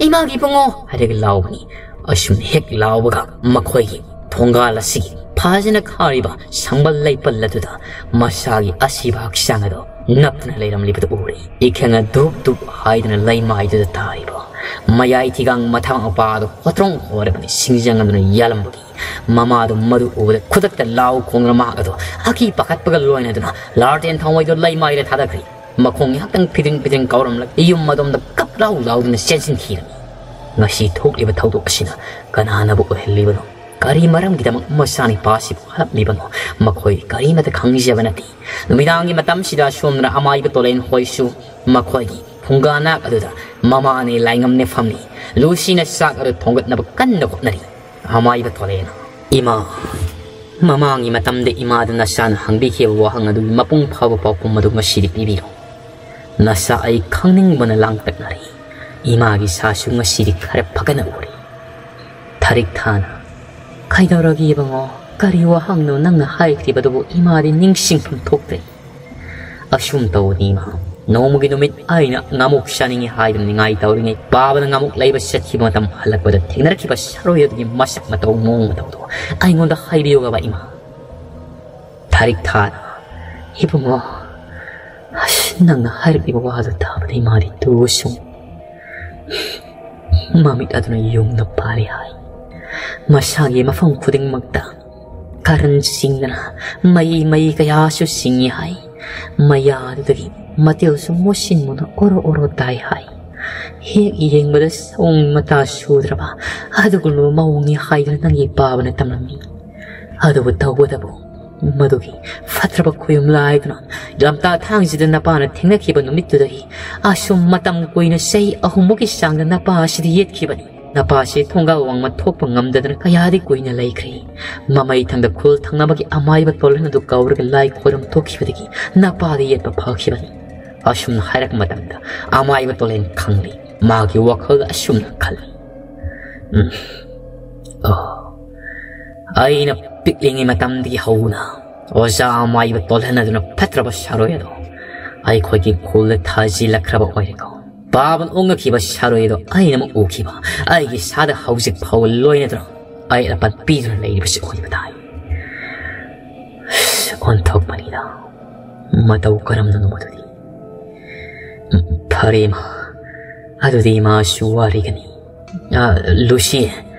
ꯏꯃꯥꯒꯤ ꯏꯕꯨꯡꯉꯣ!" ꯍꯥꯏꯔꯒ ꯂꯥꯎꯕꯅꯤ꯫ ꯑꯁꯨꯝ ꯍꯦꯛ ꯂꯥꯎꯕꯒ ꯃꯈꯣꯏꯒꯤ ꯊꯣꯡꯒꯥꯜ ꯑꯁꯤꯒꯤ ꯐꯖꯅ ꯈꯥꯔꯤꯕ ꯁꯪꯕꯜ ꯂꯩꯄꯜ ꯑꯗꯨꯗ ꯃꯁꯥꯒꯤ ꯑꯁꯤꯕ ꯍꯛꯆꯥꯡ ꯑꯗꯨ ꯅꯞꯇꯨꯅ ꯂꯩꯔꯝꯂꯤꯕꯗꯨ ꯎꯔꯦ꯫ ꯏꯈꯪꯅ ꯙꯨꯞ ꯙꯨꯞ ꯍꯥꯏꯗꯨꯅ ꯂꯩꯃꯥꯏꯗꯨꯗ ꯊꯥꯔꯤꯕ ꯃꯌꯥꯏ ꯊꯤꯒꯥꯡ ꯃꯊꯥ ꯃꯄꯥ ꯑꯗꯨ ꯍꯣꯇ꯭ꯔꯣꯡ ꯍꯣꯔꯕꯅꯤ ꯁꯤꯡꯖꯪ ꯑꯗꯨꯅ ꯌꯥꯜꯂꯝꯕꯒꯤ ꯃꯃꯥꯗꯨ ꯃꯗꯨ ꯎꯕꯗ ꯈꯨꯗꯛꯇ ꯂꯥꯎ ꯈꯣꯡꯗꯨꯅ ꯃꯍꯥꯛ ꯑꯗꯨ ꯑꯀꯤ ꯄꯥꯈꯠꯄꯒ ꯂꯣꯏꯅꯗꯨꯅ ꯂꯥꯔꯇꯦꯟ ꯊꯥꯎꯃꯩꯗꯨ ꯂꯩꯃꯥꯏꯗ ꯊꯥꯗꯈ꯭ꯔꯦ꯫ ꯃꯈꯣꯡ ꯉꯥꯏꯍꯥꯛꯇꯪ ꯐꯤꯗꯤꯡ ꯐꯤꯗꯤꯡ ꯀꯥꯎꯔꯝꯂꯒ ꯌꯨꯝ ꯑꯗꯣꯝꯗ ꯀꯞ ꯂꯥꯎ ꯂꯥꯎꯗꯨꯅ ꯆꯦꯟꯁꯤꯟꯈꯤꯔꯝꯃꯤ꯫ ꯉꯁꯤ ꯊꯣꯛꯂꯤꯕ ꯊꯧꯗꯣꯛ ꯑꯁꯤꯅ ꯀꯅꯥꯅꯕꯨ ꯑꯣꯏꯍꯜꯂꯤꯕꯅꯣ? ꯀꯔꯤ ꯃꯔꯝꯒꯤꯗꯃꯛ ꯃꯆꯥꯅꯤꯄꯥ ꯑꯁꯤꯕꯨ ꯍꯥꯠꯂꯝꯂꯤꯕꯅꯣ? ꯃꯈꯣꯏ ꯀꯔꯤꯃꯠꯇ ꯈꯪꯖꯕ ꯅꯠꯇꯦ꯫ ꯅꯨꯃꯤꯗꯥꯡꯒꯤ ꯃꯇꯝꯁꯤꯗ ꯑꯁꯣꯝꯗꯅ ꯑꯃꯥꯏꯕ ꯇꯣꯂꯦꯟ ꯍꯣꯏꯁꯨ ꯃꯈꯣꯏꯒꯤ ꯐꯨꯡꯒꯥ ꯅꯥꯛ ꯑꯗꯨꯗ ꯃꯃꯥꯅꯦ ꯂꯥꯏꯉꯝꯅꯦ ꯐꯝꯂꯤ꯫ ꯂꯨꯁꯤꯅ ꯆꯥꯛ ꯑꯗꯨ ꯊꯣꯡꯒꯠꯅꯕ ꯀꯟꯅ ꯍꯣꯠꯅꯔꯤ꯫ ꯑꯃꯥꯏꯕ ꯊꯣꯂꯦꯅ, "ꯏꯃꯥ, ꯃꯃꯥꯡꯒꯤ ꯃꯇꯝꯗ ꯏꯃꯥꯗ ꯅꯆꯥꯅ ꯍꯪꯕꯤꯈꯤꯕ ꯋꯥꯍꯪ ꯑꯗꯨꯒꯤ ꯃꯄꯨꯡ ꯐꯥꯕ ꯄꯥꯎꯈꯨꯝ ꯑꯗꯨ ꯉꯁꯤꯗꯤ ꯄꯤꯕꯤꯔꯣ꯫ ꯅꯆꯥ ꯑꯩ ꯈꯪꯅꯤꯡꯕꯅ ꯂꯥꯡꯇꯛꯅꯔꯦ꯫ ꯏꯃꯥꯒꯤ ꯁꯥꯁꯨ ꯉꯁꯤꯗꯤ ꯈꯔ ꯐꯒꯠꯅ ꯎꯔꯦ꯫" ꯊꯥꯔꯤꯛ ꯊꯥꯅ, "ꯀꯩꯗꯧꯔꯒꯦ ꯏꯕꯨꯡꯉꯣ? ꯀꯔꯤ ꯋꯥꯍꯪꯅꯣ ꯅꯪꯅ ꯍꯥꯏꯈ꯭ꯔꯤꯕꯗꯨꯕꯨ? ꯏꯃꯥꯗꯤ ꯅꯤꯡꯁꯤꯡꯐꯝ ꯊꯣꯛꯇ꯭ꯔꯦ꯫" "ꯑꯁꯨꯝ ꯇꯧꯕꯅꯤ ꯏꯃꯥ, ꯅꯣꯡꯃꯒꯤ ꯅꯨꯃꯤꯠ ꯑꯩꯅ ꯉꯥꯃꯨꯛ ꯆꯥꯅꯤꯡꯉꯤ ꯍꯥꯏꯗꯨꯅ ꯅꯤꯡꯉꯥꯏ ꯇꯧꯔꯤꯉꯩ ꯄꯥꯕꯅ ꯉꯥꯃꯨꯛ ꯂꯩꯕ ꯆꯠꯈꯤꯕ ꯃꯇꯝ ꯍꯜꯂꯛꯄꯗ ꯊꯦꯡꯅꯔꯛꯈꯤꯕ ꯁꯥꯔꯣꯏ ꯑꯗꯨꯒꯤ ꯃꯁꯛ ꯃꯇꯧ ꯃꯑꯣꯡ ꯃꯇꯧꯗꯣ ꯑꯩꯉꯣꯟꯗ ꯍꯥꯏꯕꯤꯌꯨꯒꯕ ꯏꯃꯥ꯫" ꯊꯥꯔꯤꯛ ꯊꯥꯅ, "ꯏꯕꯨꯡꯉꯣ, ꯑꯁ, ꯅꯪꯅ ꯍꯥꯏꯔꯛꯂꯤꯕ ꯋꯥꯗꯨ ꯇꯥꯕꯗ ꯏꯃꯥꯗꯤ ꯇꯨ ꯁꯨꯝ ꯃꯃꯤꯠ ꯑꯗꯨꯅ ꯌꯨꯡꯅ ꯄꯥꯜꯂꯤ ꯍꯥꯏ꯫ ꯃꯁꯥꯒꯤ ꯃꯐꯝ ꯈꯨꯗꯤꯡꯃꯛꯇ ꯀꯔꯟ ꯆꯤꯡꯗꯅ ꯃꯩ ꯃꯩ ꯀꯌꯥꯁꯨ ꯆꯤꯡꯏ ꯍꯥꯏ꯫ ꯃꯌꯥꯗꯨꯗꯒꯤ ꯃꯇꯤꯜꯁꯨ ꯃꯨꯁꯤꯟ ꯃꯨꯅ ꯑꯣꯔꯣ ꯑꯣꯔꯣ ꯇꯥꯏ ꯍꯥꯏ꯫ ꯍꯦꯛ ꯌꯦꯡꯕꯗ ꯁꯑꯣꯡ ꯃꯇꯥ ꯁꯨꯗ꯭ꯔꯕ ꯑꯗꯨꯒꯨꯝꯂꯕ ꯃꯑꯣꯡꯅꯤ ꯍꯥꯏꯗꯨꯅ ꯅꯪꯒꯤ ꯄꯥꯕꯅ ꯇꯝꯂꯝꯃꯤ꯫ ꯑꯗꯨꯕꯨ ꯇꯧꯕꯇꯕꯨ ꯃꯗꯨꯒꯤ ꯐꯠꯇ꯭ꯔꯕ ꯈꯨꯌꯨꯝ ꯂꯥꯏꯗꯨꯅ ꯂꯝꯇꯥ ꯊꯥꯡꯁꯤꯗ ꯅꯄꯥꯅ ꯊꯦꯡꯅꯈꯤꯕ ꯅꯨꯃꯤꯠꯇꯨꯗꯒꯤ ꯑꯁꯨꯝ ꯃꯇꯝ ꯀꯨꯏꯅ ꯆꯍꯤ ꯑꯍꯨꯝꯃꯨꯛꯀꯤ ꯆꯥꯡꯗ ꯅꯄꯥ ꯑꯁꯤꯗ ꯌꯦꯠꯈꯤꯕꯅꯤ꯫ ꯅꯄꯥꯁꯤ ꯊꯣꯡꯒꯥꯜ ꯋꯥꯡꯃ ꯊꯣꯛꯄ ꯉꯝꯗꯗꯅ ꯀꯌꯥꯗꯤ ꯀꯨꯏꯅ ꯂꯩꯈ꯭ꯔꯦ꯫ ꯃꯃꯩ ꯊꯪꯗ ꯈꯨꯜ ꯊꯪꯅꯕꯒꯤ ꯑꯃꯥꯏꯕ ꯇꯣꯜꯍꯟ ꯑꯗꯨ ꯀꯧꯔꯒ ꯂꯥꯏ ꯈꯣꯏꯔꯝ ꯊꯣꯛꯈꯤꯕꯗꯒꯤ ꯅꯄꯥꯗ ꯌꯦꯠꯄ ꯐꯈꯤꯕꯅꯤ꯫" ꯑꯁꯨꯝꯅ ꯍꯥꯏꯔꯛꯄ ꯃꯇꯝꯗ ꯑꯃꯥꯏꯕ ꯇꯣꯂꯦꯟ ꯈꯪꯂꯤ꯫ ꯃꯥꯒꯤ ꯋꯥꯈꯜꯗ ꯑꯁꯨꯝꯅ ꯈꯜꯂꯤ, "ꯎꯝ, ꯑꯣ, ꯑꯩꯅ ꯄꯤꯛꯂꯤꯉꯩ ꯃꯇꯝꯗꯒꯤ ꯍꯧꯅ ꯑꯣꯖꯥ ꯑꯃꯥꯏꯕ ꯇꯣꯜꯍꯟ ꯑꯗꯨꯅ ꯐꯠꯇ꯭ꯔꯕ ꯁꯥꯔꯣꯏ ꯑꯗꯣ ꯑꯩꯈꯣꯏꯒꯤ ꯈꯨꯜꯗ ꯊꯥꯖꯤꯜꯂꯛꯈ꯭ꯔꯕ ꯑꯣꯏꯔꯦꯀꯣ꯫ ꯄꯥꯕꯜ ꯑꯣꯉꯛꯈꯤꯕ ꯁꯥꯔꯣꯏꯗꯣ ꯑꯩꯅ ꯑꯃꯨꯛ ꯎꯈꯤꯕ, ꯑꯩꯒꯤ ꯏꯁꯥꯗ ꯍꯧꯖꯤꯛ ꯐꯥꯎꯕ ꯂꯣꯏꯅꯗ꯭ꯔꯣ ꯑꯩ ꯑꯄꯠ ꯄꯤꯗꯨꯅ ꯂꯩꯔꯤꯕꯁꯤ ꯑꯣꯏꯕ ꯇꯥꯏ꯫ ꯑꯣꯟꯊꯣꯛꯄꯅꯤꯗ, ꯃꯇꯧ ꯀꯔꯝꯅꯅꯣ ꯃꯗꯨꯗꯤ꯫ ꯐꯔꯦ ꯏꯃꯥ, ꯑꯗꯨꯗꯤ ꯏꯃꯥꯁꯨ ꯋꯥꯔꯤꯒꯅꯤ꯫ ꯑ, ꯂꯨꯁꯤ,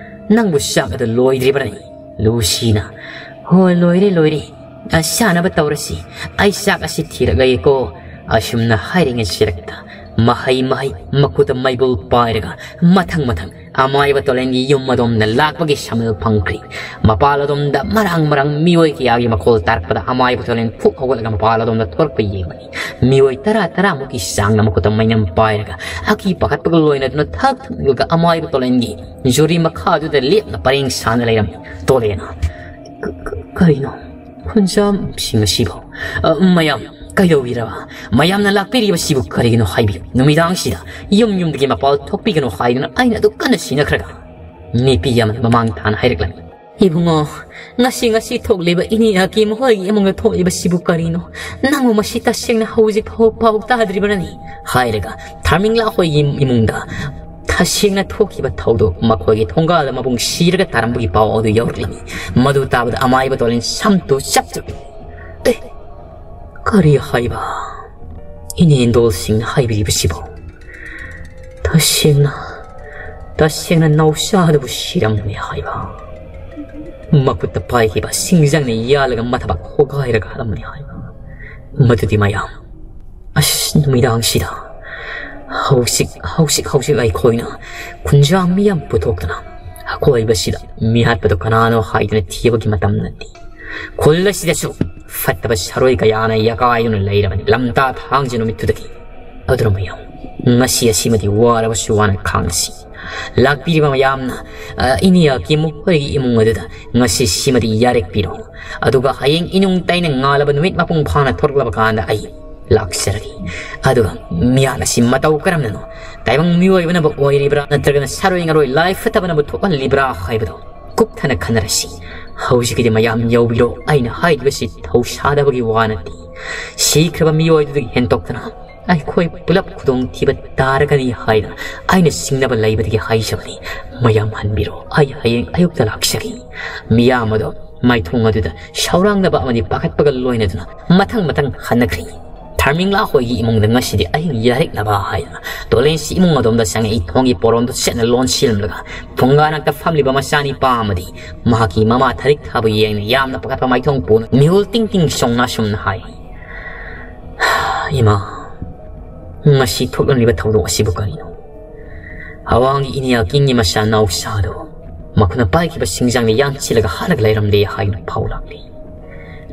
ꯅꯪꯕꯨ ꯆꯥꯛ ꯑꯗꯨ ꯂꯣꯏꯗ꯭ꯔꯤꯕ꯭ꯔꯅꯤ? ꯂꯨꯁꯤꯅ, "ꯍꯣꯏ, ꯂꯣꯏꯔꯦ, ꯂꯣꯏꯔꯦ꯫ ꯑ, ꯆꯥꯅꯕ ꯇꯧꯔꯁꯤ꯫ ꯑꯩ ꯆꯥꯛ ꯑꯁꯤ ꯊꯤꯔꯛꯂꯒꯦꯀꯣ"꯫ ꯑꯁꯨꯝꯅ ꯍꯥꯏꯔꯤꯉꯩ ꯁꯤꯔꯛꯇ ꯃꯍꯩ ꯃꯍꯩ ꯃꯈꯨꯠꯇ ꯃꯩꯕꯨꯜ ꯄꯥꯏꯔꯒ ꯃꯊꯪ ꯃꯊꯪ ꯑꯃꯥꯏꯕ ꯇꯣꯂꯦꯟꯒꯤ ꯌꯨꯝ ꯑꯗꯣꯝꯗ ꯂꯥꯛꯄꯒꯤ ꯁꯃꯤꯜ ꯐꯪꯈ꯭ꯔꯤ꯫ ꯃꯄꯥꯜ ꯑꯗꯣꯝꯗ ꯃꯔꯥꯡ ꯃꯔꯥꯡ ꯃꯤꯑꯣꯏ ꯀꯌꯥꯒꯤ ꯃꯈꯣꯜ ꯇꯥꯔꯛꯄꯗ ꯑꯃꯥꯏꯕ ꯇꯣꯂꯦꯟ ꯐꯨꯛ ꯍꯧꯒꯠꯂꯒ ꯃꯄꯥꯜ ꯑꯗꯣꯝꯗ ꯊꯣꯔꯛꯄ ꯌꯦꯡꯕꯅꯤ꯫ ꯃꯤꯑꯣꯏ ꯇꯔꯥ ꯇꯔꯥꯃꯨꯛꯀꯤ ꯆꯥꯡꯅ ꯃꯈꯨꯠꯇ ꯃꯩꯅꯝ ꯄꯥꯏꯔꯒ ꯑꯀꯤ ꯄꯥꯈꯠꯄꯒ ꯂꯣꯏꯅꯗꯨꯅ ꯊꯛ ꯊꯛꯂꯒ ꯑꯃꯥꯏꯕ ꯇꯣꯂꯦꯟꯒꯤ ꯖꯨꯔꯤ ꯃꯈꯥꯗꯨꯗ ꯂꯦꯞꯅ ꯄꯔꯦꯡ ꯁꯥꯅ ꯂꯩꯔꯝꯃꯤ꯫ ꯇꯣꯂꯦꯟꯅ, "ꯀ-, ꯀ-, ꯀꯔꯤꯅꯣ? ꯈꯨꯟꯖꯥꯝꯁꯤꯡ ꯑꯁꯤꯕꯨ?" "ꯑ, ꯃꯌꯥꯝ, ꯀꯩꯗꯧꯕꯤꯔꯕ? ꯃꯌꯥꯝꯅ ꯂꯥꯛꯄꯤꯔꯤꯕꯁꯤꯕꯨ ꯀꯔꯤꯒꯤꯅꯣ ꯍꯥꯏꯕꯤꯌꯨ꯫ ꯅꯨꯃꯤꯗꯥꯡꯁꯤꯗ ꯌꯨꯝ ꯌꯨꯝꯗꯒꯤ ꯃꯄꯥꯜ ꯊꯣꯛꯄꯤꯒꯅꯨ ꯍꯥꯏꯗꯨꯅ ꯑꯩꯅ ꯑꯗꯨꯛ ꯀꯟꯅ ꯁꯤꯟꯅꯈ꯭ꯔꯒ?" ꯅꯨꯄꯤ ꯑꯃꯅ ꯃꯃꯥꯡ ꯊꯥꯅ ꯍꯥꯏꯔꯛꯂꯝꯃꯤ꯫ "ꯏꯕꯨꯡꯉꯣ, ꯉꯁꯤ, ꯉꯁꯤ ꯊꯣꯛꯂꯤꯕ ꯏꯅꯦ ꯑꯀꯤ ꯃꯈꯣꯏꯒꯤ ꯏꯃꯨꯡꯗ ꯊꯣꯛꯂꯤꯕꯁꯤꯕꯨ ꯀꯔꯤꯅꯣ? ꯅꯪꯕꯨ ꯃꯁꯤ ꯇꯁꯦꯡꯅ ꯍꯧꯖꯤꯛ ꯐꯥꯎ ꯄꯥꯎ ꯇꯥꯗ꯭ꯔꯤꯕꯅꯅꯤ?" ꯍꯥꯏꯔꯒ ꯊꯥꯔꯃꯤꯡꯂꯥ ꯍꯣꯏꯒꯤ ꯏꯃꯨꯡꯗ ꯇꯁꯦꯡꯅ ꯊꯣꯛꯈꯤꯕ ꯊꯧꯗꯣꯛ, ꯃꯈꯣꯏꯒꯤ ꯊꯣꯡꯒꯥꯜꯗ ꯃꯕꯨꯡ ꯁꯤꯔꯒ ꯇꯥꯔꯝꯕꯒꯤ ꯄꯥꯎ ꯑꯗꯨ ꯌꯧꯔꯛꯂꯝꯃꯤ꯫ ꯃꯗꯨ ꯇꯥꯕꯗ ꯑꯃꯥꯏꯕ ꯇꯣꯂꯦꯟ ꯁꯝꯇꯨ ꯆꯞ ꯆꯞ꯫ "ꯑꯦ, ꯀꯔꯤ ꯍꯥꯏꯕ? ꯏꯅꯦ ꯏꯟꯗꯣꯜꯁꯤꯡꯅ ꯍꯥꯏꯕꯤꯔꯤꯕꯁꯤꯕꯨ? ꯇꯁꯦꯡꯅ, ꯇꯁꯦꯡꯅ ꯅꯥꯎꯆꯥꯗꯨꯕꯨ ꯁꯤꯔꯝꯂꯦ ꯍꯥꯏꯕ? ꯃꯈꯨꯠꯇ ꯄꯥꯏꯈꯤꯕ ꯁꯤꯡꯖꯪꯅ ꯌꯥꯜꯂꯒ ꯃꯊꯕꯥꯛ ꯍꯣꯒꯥꯏꯔꯒ ꯍꯥꯠꯂꯝꯂꯦ ꯍꯥꯏꯕ? ꯃꯗꯨꯗꯤ ꯃꯌꯥꯝ, ꯑꯁ, ꯅꯨꯃꯤꯗꯥꯡꯁꯤꯗ ꯍꯧꯖꯤꯛ, ꯍꯧꯖꯤꯛ, ꯍꯧꯖꯤꯛ ꯑꯩꯈꯣꯏꯅ ꯈꯨꯟꯖꯥ ꯃꯤꯌꯥꯝ ꯄꯨꯊꯣꯛꯇꯅ ꯑꯀꯣꯏꯕꯁꯤꯗ ꯃꯤꯍꯥꯠꯄꯗꯨ ꯀꯅꯥꯅꯣ ꯍꯥꯏꯗꯨꯅ ꯊꯤꯕꯒꯤ ꯃꯇꯝ ꯅꯠꯇꯦ꯫ ꯈꯨꯜ ꯑꯁꯤꯗꯁꯨ ꯐꯠꯇꯕ ꯁꯥꯔꯣꯏ ꯀꯌꯥꯅ ꯌꯥꯀꯥꯏꯗꯨꯅ ꯂꯩꯔꯕꯅꯤ꯫ ꯂꯝꯇꯥ ꯊꯥꯡꯖ ꯅꯨꯃꯤꯠꯇꯨꯗꯒꯤ ꯑꯗꯨꯅ ꯃꯌꯥꯝ, ꯉꯁꯤ ꯑꯁꯤꯃꯗꯤ ꯋꯥꯔꯕꯁꯨ ꯋꯥꯅ ꯈꯥꯡꯁꯤ꯫ ꯂꯥꯛꯄꯤꯔꯤꯕ ꯃꯌꯥꯝꯅ, ꯑ, ꯏꯅꯦ ꯑꯀꯤ ꯃꯈꯣꯏꯒꯤ ꯏꯃꯨꯡ ꯑꯗꯨꯗ ꯉꯁꯤ ꯁꯤꯃꯗꯤ ꯌꯥꯔꯦꯛꯄꯤꯔꯣ꯫ ꯑꯗꯨꯒ ꯍꯌꯦꯡ ꯏꯅꯨꯡ ꯇꯩꯅ ꯉꯥꯜꯂꯕ ꯅꯨꯃꯤꯠ ꯃꯄꯨꯡ ꯐꯥꯅ ꯊꯣꯔꯛꯂꯕ ꯀꯥꯟꯗ ꯑꯩ ꯂꯥꯛꯆꯔꯒꯦ꯫ ꯑꯗꯨꯒ ꯃꯤꯍꯥꯠ ꯑꯁꯤ ꯃꯇꯧ ꯀꯔꯝꯅꯅꯣ? ꯇꯥꯏꯕꯪ ꯃꯤꯑꯣꯏꯕꯅꯕꯨ ꯑꯣꯏꯔꯤꯕ꯭ꯔꯥ, ꯅꯠꯇ꯭ꯔꯒꯅ ꯁꯥꯔꯣꯏ ꯉꯥꯔꯣꯏ ꯂꯥꯏ ꯐꯠꯇꯕꯅꯕꯨ ꯊꯣꯛꯍꯜꯂꯤꯕ꯭ꯔꯥ ꯍꯥꯏꯕꯗꯣ ꯀꯨꯞꯊꯅ ꯈꯟꯅꯔꯁꯤ꯫ ꯍꯧꯖꯤꯛꯀꯤꯗꯤ ꯃꯌꯥꯝ ꯌꯧꯕꯤꯔꯣ, ꯑꯩꯅ ꯍꯥꯏꯔꯤꯕꯁꯤ ꯊꯧꯁꯥꯗꯕꯒꯤ ꯋꯥ ꯅꯠꯇꯦ꯫ ꯁꯤꯈ꯭ꯔꯕ ꯃꯤꯑꯣꯏꯗꯨꯗꯒꯤ ꯍꯦꯟꯗꯣꯛꯇꯅ ꯑꯩꯈꯣꯏ ꯄꯨꯂꯞ ꯈꯨꯗꯣꯡꯊꯤꯕ ꯇꯥꯔꯒꯅꯤ ꯍꯥꯏꯅ ꯑꯩꯅ ꯁꯤꯡꯅꯕ ꯂꯩꯕꯗꯒꯤ ꯍꯥꯏꯖꯕꯅꯤ꯫ ꯃꯌꯥꯝ ꯍꯟꯕꯤꯔꯣ, ꯑꯩ ꯍꯌꯦꯡ ꯑꯌꯨꯛꯇ ꯂꯥꯛꯆꯒꯦ꯫ ꯃꯤꯌꯥꯝ ꯑꯗꯣ ꯃꯥꯏꯊꯣꯡ ꯑꯗꯨꯗ ꯁꯧꯔꯥꯡꯅꯕ ꯑꯃꯗꯤ ꯄꯥꯈꯠꯄꯒ ꯂꯣꯏꯅꯗꯨꯅ ꯃꯊꯪ ꯃꯊꯪ ꯍꯟꯅꯈ꯭ꯔꯦ꯫ ꯊꯔꯃꯤꯡꯂꯥ ꯍꯣꯏꯒꯤ ꯏꯃꯨꯡꯗ ꯉꯁꯤꯗꯤ ꯑꯍꯤꯡ ꯌꯥꯔꯦꯛꯅꯕ ꯍꯥꯏꯗꯅ ꯇꯣꯂꯦꯟꯁꯤ ꯏꯃꯨꯡ ꯑꯗꯣꯝꯗ ꯆꯪꯉꯛꯏ꯫ ꯊꯣꯡꯒꯤ ꯄꯣꯔꯣꯝꯗꯨ ꯆꯦꯠꯅ ꯂꯣꯟꯁꯤꯜꯂꯝꯂꯒ ꯐꯨꯡꯒꯥ ꯅꯥꯛꯇ ꯐꯝꯂꯤꯕ ꯃꯆꯥꯅꯤꯄꯥ ꯑꯃꯗꯤ ꯃꯍꯥꯛꯀꯤ ꯃꯃꯥ ꯊꯔꯤꯛ ꯊꯥꯕ ꯌꯦꯡꯅ ꯌꯥꯝꯅ ꯄꯥꯈꯠꯄ ꯃꯥꯏꯊꯣꯡ ꯄꯣꯅ ꯃꯤꯍꯨꯜ ꯇꯤꯡ ꯇꯤꯡ ꯆꯣꯡꯅ ꯑꯁꯨꯝꯅ ꯍꯥꯏ, "ꯏꯃꯥ, ꯉꯁꯤ ꯊꯣꯛꯂꯝꯂꯤꯕ ꯊꯧꯗꯣꯛ ꯑꯁꯤꯕꯨ ꯀꯔꯤꯅꯣ? ꯑꯋꯥꯡꯒꯤ ꯏꯅꯤꯌꯥ ꯀꯤꯡꯒꯤ ꯃꯆꯥ ꯅꯥꯎꯆꯥꯗꯨ ꯃꯈꯨꯠꯅ ꯄꯥꯏꯈꯤꯕ ꯁꯤꯡꯖꯪꯅ ꯌꯥꯟꯁꯤꯜꯂꯒ ꯍꯥꯠꯂꯒ ꯂꯩꯔꯝꯂꯦ" ꯍꯥꯏꯅ ꯄꯥꯎ ꯂꯥꯛꯂꯤ꯫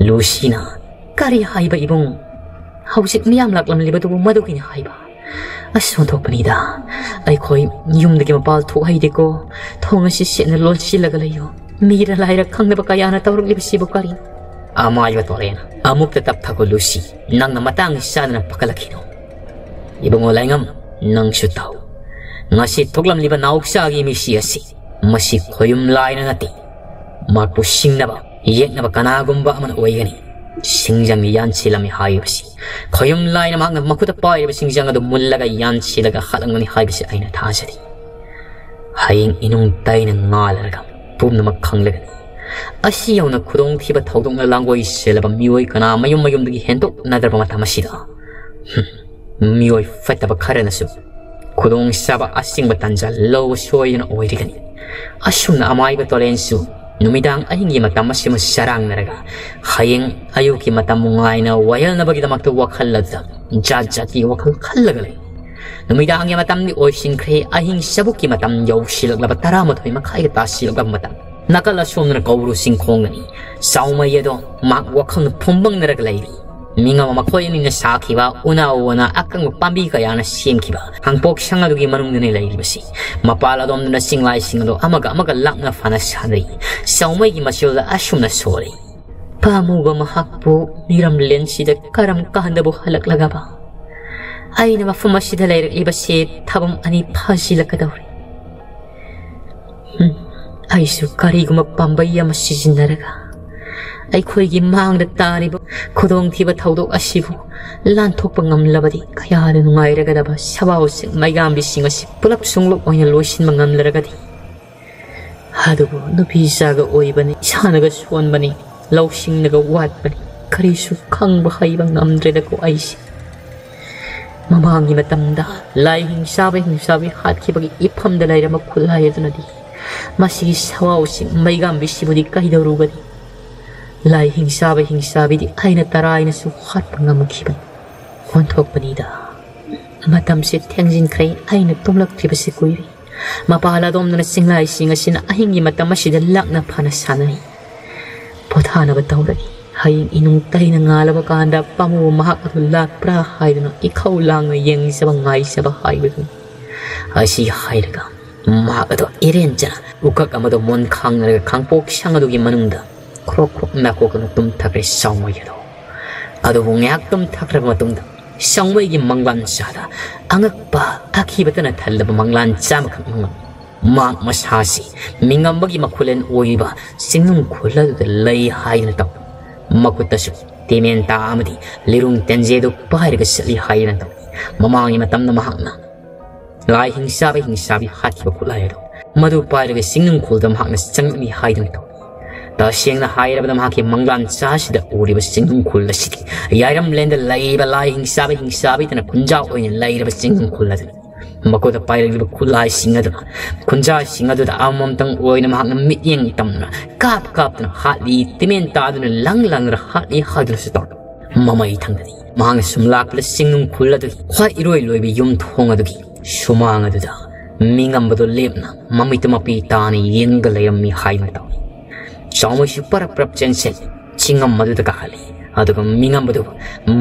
ꯂꯨꯁꯤꯅ, "ꯀꯔꯤ ꯍꯥꯏꯕ ꯏꯕꯨꯡ? ꯍꯧꯖꯤꯛ ꯃꯤꯌꯥꯝ ꯂꯥꯛꯂꯝꯂꯤꯕꯗꯨꯕꯨ ꯃꯗꯨꯒꯤꯅꯤ ꯍꯥꯏꯕ? ꯑꯁ, ꯑꯣꯟꯊꯣꯛꯄꯅꯤꯗ꯫ ꯑꯩꯈꯣꯏ ꯌꯨꯝꯗꯒꯤ ꯃꯄꯥꯜ ꯊꯣꯛꯍꯩꯗꯦꯀꯣ꯫ ꯊꯣꯡ ꯑꯁꯤ ꯆꯦꯠꯅ ꯂꯣꯟꯁꯤꯜꯂꯒ ꯂꯩꯌꯨ꯫ ꯃꯤꯔ ꯂꯥꯏꯔ ꯈꯪꯗꯕ ꯀꯌꯥꯅ ꯇꯧꯔꯛꯂꯤꯕꯁꯤꯕꯨ ꯀꯔꯤꯅꯣ?" "ꯑꯃꯥꯏꯕ ꯇꯣꯔꯦꯟ, ꯑꯃꯨꯛꯇ ꯇꯞꯊꯈꯣ ꯂꯨꯁꯤ꯫ ꯅꯪꯅ ꯃꯇꯥꯡ ꯆꯥꯗꯅ ꯄꯥꯈꯠꯂꯛꯈꯤꯅꯨ꯫ ꯏꯕꯨꯡꯉꯣ ꯂꯥꯏꯉꯝ, ꯅꯪꯁꯨ ꯇꯥꯎ꯫ ꯉꯁꯤ ꯊꯣꯛꯂꯝꯂꯤꯕ ꯅꯥꯎꯆꯥꯒꯤ ꯃꯤꯁꯤ ꯑꯁꯤ, ꯃꯁꯤ ꯈꯣꯌꯨꯝ ꯂꯥꯏꯅ ꯅꯠꯇꯦ꯫ ꯃꯍꯥꯛꯄꯨ ꯁꯤꯡꯅꯕ, ꯌꯦꯛꯅꯕ ꯀꯅꯥꯒꯨꯝꯕ ꯑꯃꯅ ꯑꯣꯏꯒꯅꯤ꯫ ꯁꯤꯡꯖꯪꯅ ꯌꯥꯟꯁꯤꯜꯂꯝꯃꯤ ꯍꯥꯏꯔꯤꯕꯁꯤ, ꯈꯣꯌꯨꯝ ꯂꯥꯏꯅ ꯃꯍꯥꯛꯅ ꯃꯈꯨꯠꯇ ꯄꯥꯏꯔꯤꯕ ꯁꯤꯡꯖꯪ ꯑꯗꯨ ꯃꯨꯜꯂꯒ ꯌꯥꯟꯁꯤꯜꯂꯒ ꯍꯥꯠꯂꯝꯒꯅꯤ ꯍꯥꯏꯕꯁꯤ ꯑꯩꯅ ꯊꯥꯖꯔꯤ꯫ ꯍꯌꯦꯡ ꯏꯅꯨꯡ ꯇꯩꯅ ꯉꯥꯜꯂꯔꯒ ꯄꯨꯝꯅꯃꯛ ꯈꯪꯂꯒꯅꯤ꯫ ꯑꯁꯤ ꯌꯧꯅ ꯈꯨꯗꯣꯡꯊꯤꯕ ꯊꯧꯗꯣꯛꯅ ꯂꯥꯡꯒꯣꯏ ꯁꯦꯜꯂꯕ ꯃꯤꯑꯣꯏ ꯀꯅꯥ ꯃꯌꯨꯝ ꯃꯌꯨꯝꯗꯒꯤ ꯍꯦꯟꯗꯣꯛꯅꯗ꯭ꯔꯕ ꯃꯇꯝ ꯑꯁꯤꯗ, ꯍꯨꯝ, ꯃꯤꯑꯣꯏ ꯐꯠꯇꯕ ꯈꯔꯅꯁꯨ ꯈꯨꯗꯣꯡꯆꯥꯕ ꯑꯁꯦꯡꯕ ꯇꯥꯟꯖꯥ ꯂꯧꯕ ꯁꯣꯏꯗꯅ ꯑꯣꯏꯔꯒꯅꯤ꯫ ꯑꯁꯨꯝꯅ ꯑꯃꯥꯏꯕ ꯇꯣꯔꯦꯟꯁꯨ ꯅꯨꯃꯤꯗꯥꯡ ꯑꯍꯤꯡꯒꯤ ꯃꯇꯝ ꯑꯁꯤꯃ ꯆꯔꯥꯡꯅꯔꯒ ꯍꯌꯦꯡ ꯑꯌꯨꯛꯀꯤ ꯃꯇꯝ ꯉꯥꯏꯅ ꯋꯥꯌꯦꯜꯅꯕꯒꯤꯗꯃꯛꯇ ꯋꯥꯈꯜ ꯑꯗꯨꯗ ꯖꯥꯠ ꯖꯥꯠꯀꯤ ꯋꯥꯈꯜ ꯈꯜꯂꯒ ꯂꯩ꯫ ꯅꯨꯃꯤꯗꯥꯡꯒꯤ ꯃꯇꯝꯗꯤ ꯑꯣꯏꯁꯤꯟꯈ꯭ꯔꯦ꯫ ꯑꯍꯤꯡ ꯆꯕꯨꯛꯀꯤ ꯃꯇꯝ ꯌꯧꯁꯤꯜꯂꯛꯂꯕ ꯇꯔꯥꯃꯥꯊꯣꯏ ꯃꯈꯥꯏꯒ ꯇꯥꯁꯤꯜꯂꯛꯂꯕ ꯃꯇꯝ꯫ ꯅꯥꯀꯜ ꯑꯁꯣꯝꯗꯅ ꯀꯧꯕ꯭ꯔꯨ ꯆꯤꯡꯈꯣꯡꯗꯅꯤ꯫ ꯆꯥꯎꯃꯩ ꯑꯗꯣ ꯃꯍꯥꯛ ꯋꯥꯈꯜꯅ ꯐꯨꯝꯕꯪꯅꯔꯒ ꯂꯩꯔꯤ꯫ ꯃꯤꯉꯝ ꯃꯈꯣꯏ ꯑꯅꯤꯅ ꯁꯥꯈꯤꯕ ꯎꯅꯥ ꯋꯥꯅ ꯑꯀꯪꯕ ꯄꯥꯝꯕꯤ ꯀꯌꯥꯅ ꯁꯦꯝꯈꯤꯕ ꯍꯪꯄꯣꯛ ꯁꯪ ꯑꯗꯨꯒꯤ ꯃꯅꯨꯡꯗꯅꯤ ꯂꯩꯔꯤꯕꯁꯤ꯫ ꯃꯄꯥꯜ ꯑꯗꯣꯝꯗꯅ ꯆꯤꯡꯂꯥꯏꯁꯤꯡ ꯑꯗꯨ ꯑꯃꯒ ꯑꯃꯒ ꯂꯥꯞꯅ ꯐꯅ ꯁꯥꯟꯅꯔꯤ꯫ ꯆꯥꯎꯃꯩꯒꯤ ꯃꯆꯨꯗ ꯑꯁꯨꯝꯅ ꯁꯣꯜꯂꯤ꯫ ꯄꯥꯝꯃꯨꯕ ꯃꯍꯥꯛꯄꯨ ꯃꯤꯔꯝꯂꯦꯟꯁꯤꯗ ꯀꯔꯝ ꯀꯥꯟꯗꯕꯨ ꯍꯜꯂꯛꯂꯒꯕ? ꯑꯩꯅ ꯃꯐꯝ ꯑꯁꯤꯗ ꯂꯩꯔꯛꯂꯤꯕꯁꯤ ꯊꯥꯕꯝ ꯑꯅꯤ ꯐꯥꯖꯤꯜꯂꯛꯀꯗꯧꯔꯤ꯫ ꯍꯨꯝ, ꯑꯩꯁꯨ ꯀꯔꯤꯒꯨꯝꯕ ꯄꯥꯝꯕꯩ ꯑꯃ ꯁꯤꯖꯤꯟꯅꯔꯒ ꯑꯩꯈꯣꯏꯒꯤ ꯃꯥꯡꯗ ꯇꯥꯔꯤꯕ ꯈꯨꯗꯣꯡꯊꯤꯕ ꯊꯧꯗꯣꯛ ꯑꯁꯤꯕꯨ ꯂꯥꯟꯊꯣꯛꯄ ꯉꯝꯂꯕꯗꯤ ꯀꯌꯥꯗ ꯅꯨꯡꯉꯥꯏꯔꯒꯗꯕ꯫ ꯁꯕꯥ ꯎꯆꯦꯛ ꯃꯩꯒꯥꯝꯕꯤꯁꯤꯡ ꯑꯁꯤ ꯄꯨꯂꯞ ꯁꯨꯡꯂꯨꯞ ꯑꯣꯏꯅ ꯂꯣꯏꯁꯤꯟꯕ ꯉꯝꯂꯔꯒꯗꯤ꯫ ꯑꯗꯨꯕꯨ ꯅꯨꯄꯤ ꯆꯥꯒ ꯑꯣꯏꯕꯅꯤ, ꯏꯁꯥꯅꯒ ꯁꯣꯟꯕꯅꯤ, ꯂꯧꯁꯤꯡꯅꯒ ꯋꯥꯠꯄꯅꯤ, ꯀꯔꯤꯁꯨ ꯈꯪꯕ ꯍꯩꯕ ꯉꯝꯗ꯭ꯔꯦꯗꯀꯣ ꯑꯩꯁꯦ꯫ ꯃꯃꯥꯡꯒꯤ ꯃꯇꯝꯗ ꯂꯥꯏ ꯍꯤꯡꯆꯥꯕ ꯍꯤꯡꯆꯥꯕꯤ ꯍꯥꯠꯈꯤꯕꯒꯤ ꯏꯐꯝꯗ ꯂꯩꯔꯝꯕ ꯈꯨꯠꯂꯥꯏ ꯑꯗꯨꯅꯗꯤ ꯃꯁꯤꯒꯤ ꯁꯕꯥ ꯎꯆꯦꯛ ꯃꯩꯒꯥꯝꯕꯤꯁꯤꯕꯨꯗꯤ ꯀꯩꯗꯧꯔꯨꯒꯅꯤ? ꯂꯥꯏ ꯍꯤꯡꯆꯥꯕ ꯍꯤꯡꯆꯥꯕꯤꯗꯤ ꯑꯩꯅ ꯇꯔꯥꯏꯅꯁꯨ ꯍꯥꯠꯄ ꯉꯝꯈꯤꯕꯅꯤ꯫ ꯑꯣꯟꯊꯣꯛꯄꯅꯤꯗ꯫ ꯃꯇꯝꯁꯦ ꯊꯦꯡꯖꯤꯟꯈ꯭ꯔꯦ, ꯑꯩꯅ ꯇꯨꯝꯂꯛꯇ꯭ꯔꯤꯕꯁꯤ ꯀꯨꯏꯔꯦ꯫ ꯃꯄꯥꯜ ꯑꯗꯣꯝꯗꯅ ꯆꯤꯡꯂꯥꯏꯁꯤꯡ ꯑꯁꯤꯅ ꯑꯍꯤꯡꯒꯤ ꯃꯇꯝ ꯑꯁꯤꯗ ꯂꯥꯛꯅ ꯐꯅ ꯁꯥꯟꯅꯩ꯫ ꯄꯣꯊꯥꯅꯕ ꯇꯧꯔꯒꯦ꯫ ꯍꯌꯦꯡ ꯏꯅꯨꯡ ꯇꯩꯅ ꯉꯥꯜꯂꯕ ꯀꯥꯟꯗ ꯄꯥꯃꯨꯕ ꯃꯍꯥꯛ ꯑꯗꯨ ꯂꯥꯛꯄ꯭ꯔꯥ ꯍꯥꯏꯗꯨꯅ ꯏꯈꯧ ꯂꯥꯡꯅ ꯌꯦꯡꯖꯕ ꯉꯥꯏꯖꯕ ꯍꯥꯏꯕꯗꯨꯅꯤ꯫ ꯑꯁꯤ ꯍꯥꯏꯔꯒ ꯃꯍꯥꯛ ꯑꯗꯨ ꯏꯔꯦꯟꯖꯅ ꯎꯀꯛ ꯑꯃꯗ ꯃꯣꯟ ꯈꯥꯡꯅꯔꯒ ꯈꯥꯡꯄꯣꯛ ꯁꯪ ꯑꯗꯨꯒꯤ ꯃꯅꯨꯡꯗ ꯈ꯭ꯔꯣꯛ ꯈ꯭ꯔꯣꯛ ꯅꯥꯀꯣꯛꯇꯨꯅ ꯇꯨꯝꯊꯈ꯭ꯔꯦ ꯆꯥꯎꯃꯩ ꯑꯗꯣ꯫ ꯑꯗꯨꯕꯨ ꯉꯥꯏꯍꯥꯛ ꯇꯨꯝꯊꯈ꯭ꯔꯕ ꯃꯇꯨꯡꯗ ꯆꯥꯎꯃꯩꯒꯤ ꯃꯪꯂꯥꯟ ꯆꯥꯗ ꯑꯉꯛꯄ ꯑꯀꯤꯕꯇꯅ ꯊꯜꯂꯕ ꯃꯪꯂꯥꯟ ꯆꯥ ꯑꯃꯈꯛ ꯃꯪꯂꯝꯃꯤ꯫ ꯃꯍꯥꯛ ꯃꯁꯥꯁꯤ ꯃꯤꯉꯝꯕꯒꯤ ꯃꯈꯨꯂꯦꯟ ꯑꯣꯏꯔꯤꯕ ꯆꯤꯡꯅꯨꯡ ꯈꯨꯜ ꯑꯗꯨꯗ ꯂꯩ ꯍꯥꯏꯗꯨꯅ ꯇꯧꯏ꯫ ꯃꯈꯨꯠꯇꯁꯨ ꯇꯦꯃꯦꯟꯇꯥ ꯑꯃꯗꯤ ꯂꯤꯔꯨꯡ ꯇꯦꯟꯖꯦꯗꯨ ꯄꯥꯏꯔꯒ ꯆꯠꯂꯤ ꯍꯥꯏꯗꯨꯅ ꯇꯧꯏ꯫ ꯃꯃꯥꯡꯒꯤ ꯃꯇꯝꯗ ꯃꯍꯥꯛꯅ ꯂꯥꯏ ꯍꯤꯡꯆꯥꯕ ꯍꯤꯡꯆꯥꯕꯤ ꯍꯥꯠꯈꯤꯕ ꯈꯨꯠꯂꯥꯏ ꯑꯗꯣ ꯃꯗꯨ ꯄꯥꯏꯔꯒ ꯆꯤꯡꯅꯨꯡ ꯈꯨꯜꯗ ꯃꯍꯥꯛꯅ ꯆꯪꯂꯛꯂꯤ ꯍꯥꯏꯗꯨꯅ ꯇꯧꯏ꯫ ꯇꯁꯦꯡꯅ ꯍꯥꯏꯔꯕꯗ ꯃꯍꯥꯛꯀꯤ ꯃꯪꯂꯥꯟ ꯆꯥꯁꯤꯗ ꯎꯔꯤꯕ ꯆꯤꯡꯅꯨꯡ ꯈꯨꯜ ꯑꯁꯤꯗꯤ ꯌꯥꯏꯔꯝꯂꯦꯟꯗ ꯂꯩꯔꯤꯕ ꯂꯥꯏ ꯍꯤꯡꯆꯥꯕ ꯍꯤꯡꯆꯥꯕꯤꯗꯅ ꯈꯨꯟꯖꯥꯎ ꯑꯣꯏꯅ ꯂꯩꯔꯕ ꯆꯤꯡꯅꯨꯡ ꯈꯨꯜ ꯑꯗꯨꯅꯤ꯫ ꯃꯈꯣꯏꯗ ꯄꯥꯏꯔꯛꯂꯤꯕ ꯈꯨꯠꯂꯥꯏꯁꯤꯡ ꯑꯗꯨꯅ, ꯈꯨꯟꯖꯥꯁꯤꯡ ꯑꯗꯨꯗ ꯑꯃꯃꯝꯇꯪ ꯑꯣꯏꯅ ꯃꯍꯥꯛꯅ ꯃꯤꯠꯌꯦꯡ ꯇꯝꯗꯨꯅ ꯀꯥꯞ ꯀꯥꯞꯇꯨꯅ ꯍꯥꯠꯂꯤ, ꯇꯤꯃꯦꯟ ꯇꯥꯗꯨꯅ ꯂꯪ ꯂꯪꯗꯨꯅ ꯍꯥꯠꯂꯤ ꯍꯥꯏꯗꯨꯅꯁꯨ ꯇꯧꯔꯤ꯫ ꯃꯃꯩ ꯊꯪꯗꯅꯤ ꯃꯍꯥꯛꯅ ꯁꯨꯝ ꯂꯥꯛꯄꯗ ꯆꯤꯡꯅꯨꯡ ꯈꯨꯜ ꯑꯗꯨꯒꯤ ꯈ꯭ꯋꯥꯏ ꯏꯔꯣꯏ ꯂꯣꯏꯕ ꯌꯨꯝꯊꯣꯡ ꯑꯗꯨꯒꯤ ꯁꯨꯃꯥꯡ ꯑꯗꯨꯗ ꯃꯤꯉꯝꯕꯗꯣ ꯂꯦꯞꯅ ꯃꯃꯤꯠꯇ ꯃꯄꯤ ꯇꯥꯅ ꯌꯦꯡꯒ ꯂꯩꯔꯝꯃꯤ ꯍꯥꯏꯗꯨꯅ ꯇꯧꯏ꯫ ꯆꯥꯎꯃꯩꯁꯨ ꯄꯔꯞ ꯄꯔꯞ ꯆꯦꯟꯁꯤꯜꯂꯤ꯫ ꯆꯤꯡꯉꯝ ꯑꯗꯨꯗ ꯀꯥꯈꯠꯂꯤ꯫ ꯑꯗꯨꯒ ꯃꯤꯉꯝꯕꯗꯨ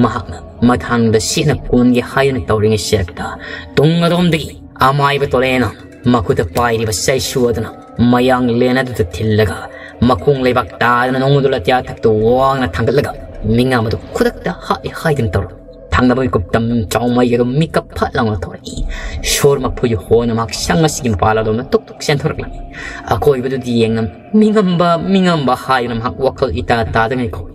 ꯃꯍꯥꯛꯅ ꯃꯊꯥꯡꯗ ꯁꯦꯠꯅ ꯀꯣꯟꯒꯦ ꯍꯥꯏꯗꯨꯅ ꯇꯧꯔꯤꯉꯩ ꯁꯦꯔꯛꯇ ꯇꯨꯡ ꯑꯗꯣꯝꯗꯒꯤ ꯑꯃꯥꯏꯕ ꯇꯣꯂꯦꯅ ꯃꯈꯨꯠꯇ ꯄꯥꯏꯔꯤꯕ ꯆꯩꯁꯨ ꯑꯗꯨꯅ ꯃꯌꯥꯡꯂꯦꯟ ꯑꯗꯨꯗ ꯊꯤꯜꯂꯒ ꯃꯈꯣꯡ ꯂꯩꯕꯥꯛ ꯇꯥꯗꯅ ꯅꯣꯡꯃꯗꯨ ꯂꯇꯤꯌꯥ ꯊꯛꯇ ꯋꯥꯡꯅ ꯊꯥꯡꯒꯠꯂꯒ ꯃꯤꯉꯝ ꯑꯗꯨ ꯈꯨꯗꯛꯇ ꯍꯥꯠꯂꯤ ꯍꯥꯏꯗꯨꯅ ꯇꯧꯔꯝꯃꯤ꯫ ꯊꯥꯡꯅꯕꯒꯤ ꯀꯨꯞꯇꯝ ꯆꯥꯎꯃꯩ ꯑꯗꯨꯝ ꯃꯤꯀꯞ ꯐꯠ ꯂꯥꯎꯅ ꯊꯣꯔꯛꯏ꯫ ꯁꯣꯔ ꯃꯐꯨ ꯍꯣꯟꯅ ꯃꯍꯥꯛ ꯁꯪ ꯑꯁꯤꯒꯤ ꯃꯄꯥꯟ ꯑꯗꯣꯝꯗ ꯇꯨꯛ ꯇꯨꯛ ꯆꯦꯟꯊꯣꯔꯛꯂꯤ꯫ ꯑꯀꯣꯏꯕꯗꯨꯗꯤ ꯌꯦꯡꯅ "ꯃꯤꯉꯝꯕ, ꯃꯤꯉꯝꯕ" ꯍꯥꯏꯗꯨꯅ ꯃꯍꯥꯛ ꯋꯥꯈꯜ ꯏꯇꯥ ꯇꯥꯗꯉꯩ ꯀꯧꯏ꯫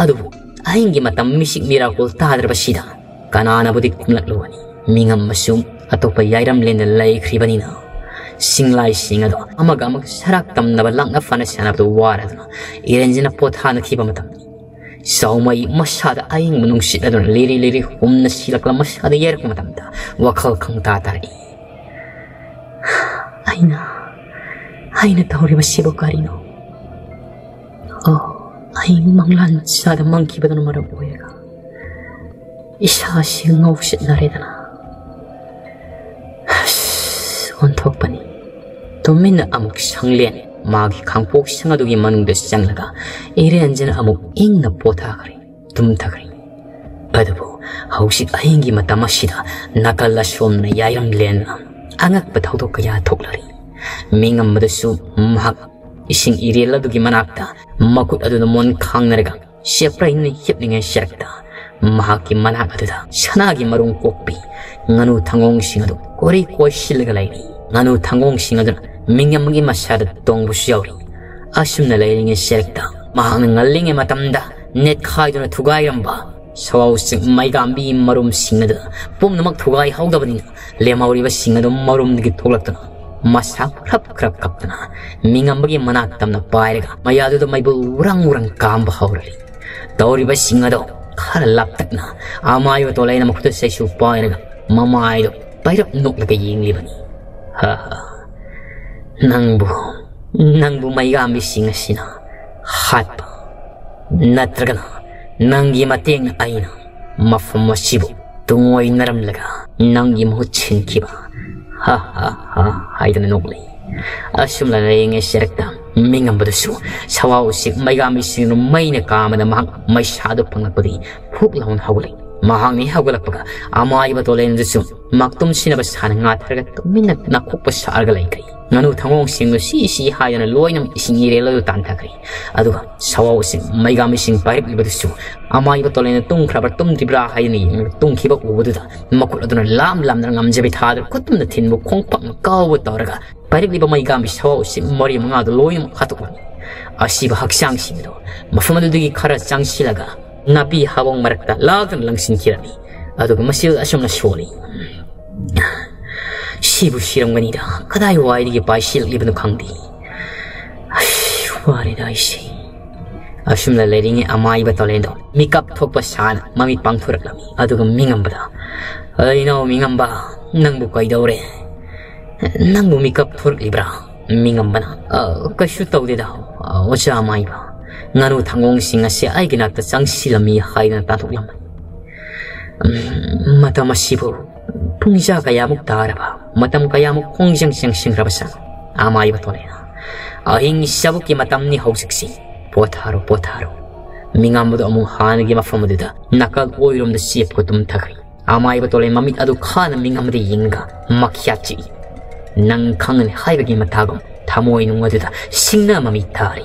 ꯑꯗꯨꯕꯨ ꯑꯍꯤꯡꯒꯤ ꯃꯇꯝ ꯃꯤꯁꯤꯛ ꯃꯤꯔꯥꯀꯨꯜ ꯇꯥꯗ꯭ꯔꯕꯁꯤꯗ ꯀꯅꯥꯅꯕꯨꯗꯤ ꯈꯨꯝꯂꯛꯂꯨꯒꯅꯤ? ꯃꯤꯉꯝꯕꯁꯨ ꯑꯇꯣꯞꯄ ꯌꯥꯏꯔꯝꯂꯦꯟꯗ ꯂꯩꯈ꯭ꯔꯤꯕꯅꯤꯅ꯫ ꯁꯤꯡꯂꯥꯏꯁꯤꯡ ꯑꯗꯣ ꯑꯃꯒ ꯑꯃꯒ ꯁꯔꯥꯛ ꯇꯝꯅꯕ ꯂꯥꯛꯅ ꯐꯥꯅ ꯁꯥꯟꯅꯕꯗꯨ ꯋꯥꯔꯗꯨꯅ ꯏꯔꯦꯟꯖꯅ ꯄꯣꯊꯥꯅꯈꯤꯕ ꯃꯇꯝꯅꯤ꯫ ꯆꯥꯎꯃꯩ ꯃꯁꯥꯗ ꯑꯌꯤꯡꯕ ꯅꯨꯡꯁꯤꯠ ꯑꯗꯨꯅ ꯂꯤꯔꯤ ꯂꯤꯔꯤ ꯍꯨꯝꯅ ꯁꯤꯜꯂꯛꯂ ꯃꯁꯥꯗ ꯌꯩꯔꯛꯄ ꯃꯇꯝꯗ ꯋꯥꯈꯜ ꯈꯪꯇꯥ ꯇꯥꯔꯛꯏ꯫ "ꯑꯩꯅ, ꯑꯩꯅ ꯇꯧꯔꯤꯕꯁꯤꯕꯨ ꯀꯔꯤꯅꯣ? ꯑꯣ, ꯑꯩ ꯃꯪꯂꯥꯟ ꯆꯥꯗ ꯃꯪꯈꯤꯕꯗꯨꯅ ꯃꯔꯝ ꯑꯣꯏꯔꯒ ꯏꯁꯥꯁꯤ ꯉꯧꯁꯤꯠꯅꯔꯦꯗꯅ꯫" ꯑꯁ, ꯑꯣꯟꯊꯣꯛꯄꯅꯤ꯫ ꯇꯨꯃꯤꯟꯅ ꯑꯃꯨꯛ ꯁꯪꯂꯦꯟ ꯃꯥꯒꯤ ꯈꯥꯡꯄꯣꯛ ꯁꯪ ꯑꯗꯨꯒꯤ ꯃꯅꯨꯡꯗ ꯆꯪꯂꯒ ꯏꯔꯦꯟꯖꯅ ꯑꯃꯨꯛ ꯏꯪꯅ ꯄꯣꯊꯥꯈ꯭ꯔꯦ, ꯇꯨꯝꯊꯈ꯭ꯔꯦ꯫ ꯑꯗꯨꯕꯨ ꯍꯧꯖꯤꯛ ꯑꯍꯤꯡꯒꯤ ꯃꯇꯝ ꯑꯁꯤꯗ ꯅꯥꯀꯜ ꯑꯁꯣꯝꯅ ꯌꯥꯏꯔꯝꯂꯦꯟꯅ ꯑꯉꯛꯄ ꯊꯧꯗꯣꯛ ꯀꯌꯥ ꯊꯣꯛꯂꯔꯤ꯫ ꯃꯤꯉꯝꯕꯗꯁꯨ ꯃꯍꯥꯛ ꯏꯁꯤꯡ ꯏꯔꯦꯜ ꯑꯗꯨꯒꯤ ꯃꯅꯥꯛꯇ ꯃꯈꯨꯠ ꯑꯗꯨꯅ ꯃꯣꯟ ꯈꯥꯡꯅꯔꯒ ꯆꯦꯞꯄ꯭ꯔꯩꯅ ꯍꯤꯞꯂꯤꯉꯩ ꯁꯔꯛꯇ ꯃꯍꯥꯛꯀꯤ ꯃꯅꯥꯛ ꯑꯗꯨꯗ ꯁꯅꯥꯒꯤ ꯃꯔꯨꯝ ꯀꯣꯛꯄꯤ ꯉꯥꯅꯨ ꯊꯪꯒꯣꯡꯁꯤꯡ ꯑꯗꯨ ꯀꯣꯔꯤ ꯀꯣꯏꯁꯤꯜꯂꯒ ꯂꯩꯔꯤ꯫ ꯉꯥꯅꯨ ꯊꯪꯒꯣꯡꯁꯤꯡ ꯑꯗꯨꯅ ꯃꯤꯉꯝꯕꯒꯤ ꯃꯁꯥꯗ ꯇꯣꯡꯕꯁꯨ ꯌꯥꯎꯔꯤ꯫ ꯑꯁꯨꯝꯅ ꯂꯩꯔꯤꯉꯩ ꯁꯔꯛꯇ ꯃꯍꯥꯛꯅ ꯉꯜꯂꯤꯉꯩ ꯃꯇꯝꯗ ꯅꯦꯠꯈꯥꯏꯗꯨꯅ ꯊꯨꯒꯥꯏꯔꯝꯕ ꯁꯋꯥꯎ ꯎꯆꯦꯛ ꯃꯩꯒꯥꯝꯕꯤ ꯃꯔꯨꯝꯁꯤꯡ ꯑꯗꯨ ꯄꯨꯝꯅꯃꯛ ꯊꯨꯒꯥꯏꯍꯧꯗꯕꯅꯤꯅ ꯂꯦꯝꯍꯧꯔꯤꯕꯁꯤꯡ ꯑꯗꯨ ꯃꯔꯨꯝꯗꯒꯤ ꯊꯣꯛꯂꯛꯇꯨꯅ ꯃꯁꯥ ꯈ꯭ꯔꯞ ꯈ꯭ꯔꯞ ꯀꯞꯇꯨꯅ ꯃꯤꯉꯝꯕꯒꯤ ꯃꯅꯥꯛ ꯇꯝꯅ ꯄꯥꯏꯔꯒ ꯃꯌꯥꯗꯨꯗ ꯃꯩꯕꯨꯜ ꯎꯔꯪ ꯎꯔꯪ ꯀꯥꯝꯕ ꯍꯧꯔꯛꯂꯤ꯫ ꯇꯧꯔꯤꯕꯁꯤꯡ ꯑꯗꯣ ꯈꯔ ꯂꯥꯞꯇꯛꯅ ꯑꯃꯥꯏꯕ ꯇꯣꯂꯩꯅ ꯃꯈꯨꯠꯇ ꯆꯩꯁꯨ ꯄꯥꯏꯔꯒ ꯃꯃꯥꯏꯗꯣ ꯄꯩꯔꯞ ꯅꯣꯛꯂꯒ ꯌꯦꯡꯂꯤꯕꯅꯤ꯫ "ꯍꯥ ꯍꯥ, ꯅꯪꯕꯨ, ꯅꯪꯕꯨ ꯃꯩꯒꯥꯝꯕꯤꯁꯤꯡ ꯑꯁꯤꯅ ꯍꯥꯠꯄ ꯅꯠꯇ꯭ꯔꯒꯅ ꯅꯪꯒꯤ ꯃꯇꯦꯡꯅ ꯑꯩꯅ ꯃꯐꯝ ꯑꯁꯤꯕꯨ ꯇꯨꯡꯑꯣꯏꯅꯔꯝꯂꯒ ꯅꯪꯒꯤ ꯃꯍꯨꯠ ꯁꯤꯟꯈꯤꯕ?" "ꯍꯥ ꯍꯥ ꯍꯥ" ꯍꯥꯏꯗꯨꯅ ꯅꯣꯛꯂꯤ꯫ ꯑꯁꯨꯝꯅ ꯂꯩꯔꯤꯉꯩ ꯁꯔꯛꯇ ꯃꯤꯉꯝꯕꯗꯨꯁꯨ ꯁꯋꯥ ꯎꯆꯦꯛ ꯃꯩꯒꯥꯝꯕꯤꯁꯤꯡꯗꯨ ꯃꯩꯅ ꯀꯥꯝꯕꯗ ꯃꯍꯥꯛ ꯃꯩꯁꯥꯗꯨ ꯐꯪꯂꯛꯄꯗꯒꯤ ꯐꯨꯛ ꯂꯥꯎꯅ ꯍꯧꯒꯠꯂꯛꯏ꯫ ꯃꯍꯥꯛꯅ ꯍꯦꯛ ꯍꯧꯒꯠꯂꯛꯄꯒ ꯑꯃꯥꯏꯕ ꯇꯣꯂꯦꯟꯗꯨꯁꯨ ꯃꯥꯛꯇꯨꯝ ꯁꯤꯟꯅꯕ ꯁꯥꯅ ꯉꯥꯊꯔꯒ ꯇꯨꯃꯤꯟꯅ ꯅꯥꯈꯣꯛꯄ ꯁꯥꯔꯒ ꯂꯩꯈ꯭ꯔꯦ꯫ ꯉꯥꯅꯨ ꯊꯪꯒꯣꯡꯁꯤꯡꯗꯨ ꯁꯤ ꯁꯤ ꯍꯥꯏꯗꯨꯅ ꯂꯣꯏꯅꯃꯛ ꯏꯁꯤꯡ ꯏꯔꯦꯜ ꯑꯗꯨ ꯇꯥꯟꯊꯈ꯭ꯔꯦ꯫ ꯑꯗꯨꯒ ꯁꯋꯥꯎꯁꯤꯡ ꯃꯩꯒꯥꯝꯕꯤꯁꯤꯡ ꯄꯥꯏꯔꯛꯂꯤꯕꯗꯨꯁꯨ ꯑꯃꯥꯏꯕ ꯇꯣꯂꯦꯟꯅ ꯇꯨꯝꯈ꯭ꯔꯕ꯭ꯔꯥ ꯇꯨꯝꯗ꯭ꯔꯤꯕ꯭ꯔꯥ ꯍꯥꯏꯗꯨꯅ ꯌꯦꯡꯂꯒ ꯇꯨꯝꯈꯤꯕ ꯎꯕꯗꯨꯗ ꯃꯈꯨꯠ ꯑꯗꯨꯅ ꯂꯥꯝ ꯂꯥꯝꯗꯅ ꯉꯝꯖꯕꯤ ꯊꯥꯗꯨꯅ ꯈꯨꯠꯇꯨꯝꯅ ꯊꯤꯟꯕꯨ ꯈꯣꯡꯄꯥꯛꯅ ꯀꯥꯎꯕ ꯇꯧꯔꯒ ꯄꯥꯏꯔꯛꯂꯤꯕ ꯃꯩꯒꯥꯝꯕꯤ ꯁꯋꯥꯎꯁꯤꯡ ꯃꯔꯤ ꯃꯉꯥꯗꯨ ꯂꯣꯏꯅꯃꯛ ꯍꯥꯠꯇꯣꯛꯂꯝꯃꯤ꯫ ꯑꯁꯤꯕ ꯍꯛꯆꯥꯡꯁꯤꯡ ꯑꯗꯨ ꯃꯐꯝ ꯑꯗꯨꯗꯒꯤ ꯈꯔ ꯆꯪꯁꯤꯜꯂꯒ ꯅꯥꯄꯤ ꯍꯥꯕꯣꯡ ꯃꯔꯛꯇ ꯂꯥꯛꯇꯨꯅ ꯂꯪꯁꯤꯟꯈꯤꯔꯝꯃꯤ꯫ ꯑꯗꯨꯒ ꯃꯁꯤ ꯑꯁꯨꯝꯅ ꯁꯣꯜꯂꯤ, "ꯁꯤꯕꯨ ꯁꯤꯔꯝꯒꯅꯤꯗ, ꯀꯗꯥꯏ ꯋꯥꯏꯗꯒꯤ ꯄꯥꯏꯁꯤꯜꯂꯛꯂꯤꯕꯅꯣ ꯈꯪꯗꯦ꯫ ꯑꯁ, ꯋꯥꯔꯦꯗ ꯑꯩꯁꯦ꯫" ꯑꯁꯨꯝꯅ ꯂꯩꯔꯤꯉꯩ ꯑꯃꯥꯏꯕ ꯇꯣꯂꯦꯟꯗꯣ ꯃꯤꯀꯞ ꯊꯣꯛꯄ ꯁꯥꯅ ꯃꯃꯤꯠ ꯄꯥꯡꯊꯣꯔꯛꯂꯝꯃꯤ꯫ ꯑꯗꯨꯒ ꯃꯤꯉꯝꯕꯗ, "ꯑꯩ ꯏꯅꯥꯎ ꯃꯤꯉꯝꯕ, ꯅꯪꯕꯨ ꯀꯩꯗꯧꯔꯦ? ꯅꯪꯕꯨ ꯃꯤꯀꯞ ꯊꯣꯔꯛꯂꯤꯕ꯭ꯔꯥ?" ꯃꯤꯉꯝꯕꯅ, "ꯑ, ꯀꯩꯁꯨ ꯇꯧꯗꯦꯗ, ꯑ, ꯑꯣꯖꯥ ꯑꯃꯥꯏꯕ꯫ ꯉꯥꯅꯨ ꯊꯪꯒꯣꯡꯁꯤꯡ ꯑꯁꯤ ꯑꯩꯒꯤ ꯅꯥꯛꯇ ꯆꯪꯁꯤꯜꯂꯝꯃꯤ ꯍꯥꯏꯗꯨꯅ ꯇꯥꯟꯊꯣꯛꯂꯝꯕꯅꯤ꯫ ꯎꯝ, ꯃꯇꯝ ꯑꯁꯤꯕꯨ ꯄꯨꯡꯖꯥ ꯀꯌꯥꯃꯨꯛ ꯇꯥꯔꯕ, ꯃꯇꯝ ꯀꯌꯥꯃꯨꯛ ꯈꯣꯡꯖꯪ ꯆꯪꯁꯤꯟꯈ꯭ꯔꯕ ꯁꯥꯅꯣ?" ꯑꯃꯥꯏꯕ ꯇꯣꯂꯦꯟꯅ, "ꯑꯍꯤꯡ ꯆꯕꯨꯛꯀꯤ ꯃꯇꯝꯅꯤ ꯍꯧꯖꯤꯛꯁꯤ꯫ ꯄꯣꯊꯥꯔꯣ, ꯄꯣꯊꯥꯔꯣ꯫" ꯃꯤꯉꯝꯕꯗꯣ ꯑꯃꯨꯛ ꯍꯥꯟꯅꯒꯤ ꯃꯐꯝ ꯑꯗꯨꯗ ꯅꯥꯀꯜ ꯑꯣꯏꯔꯣꯝꯗ ꯆꯦꯞꯀ ꯇꯨꯝꯊꯈ꯭ꯔꯦ꯫ ꯑꯃꯥꯏꯕ ꯇꯣꯂꯦꯟ ꯃꯃꯤꯠ ꯑꯗꯨ ꯈꯥꯅ ꯃꯤꯉꯝꯕꯗ ꯌꯦꯡꯂꯒ ꯃꯈ꯭ꯌꯥꯠ ꯆꯤꯛꯏ꯫ "ꯅꯪ ꯈꯪꯒꯅꯤ ꯍꯥꯏꯕꯒꯤ ꯃꯇꯥꯒꯨꯝ ꯊꯃꯣꯏ ꯅꯨꯡ ꯑꯗꯨꯗ ꯁꯤꯡꯅ ꯃꯃꯤ ꯇꯥꯔꯤ꯫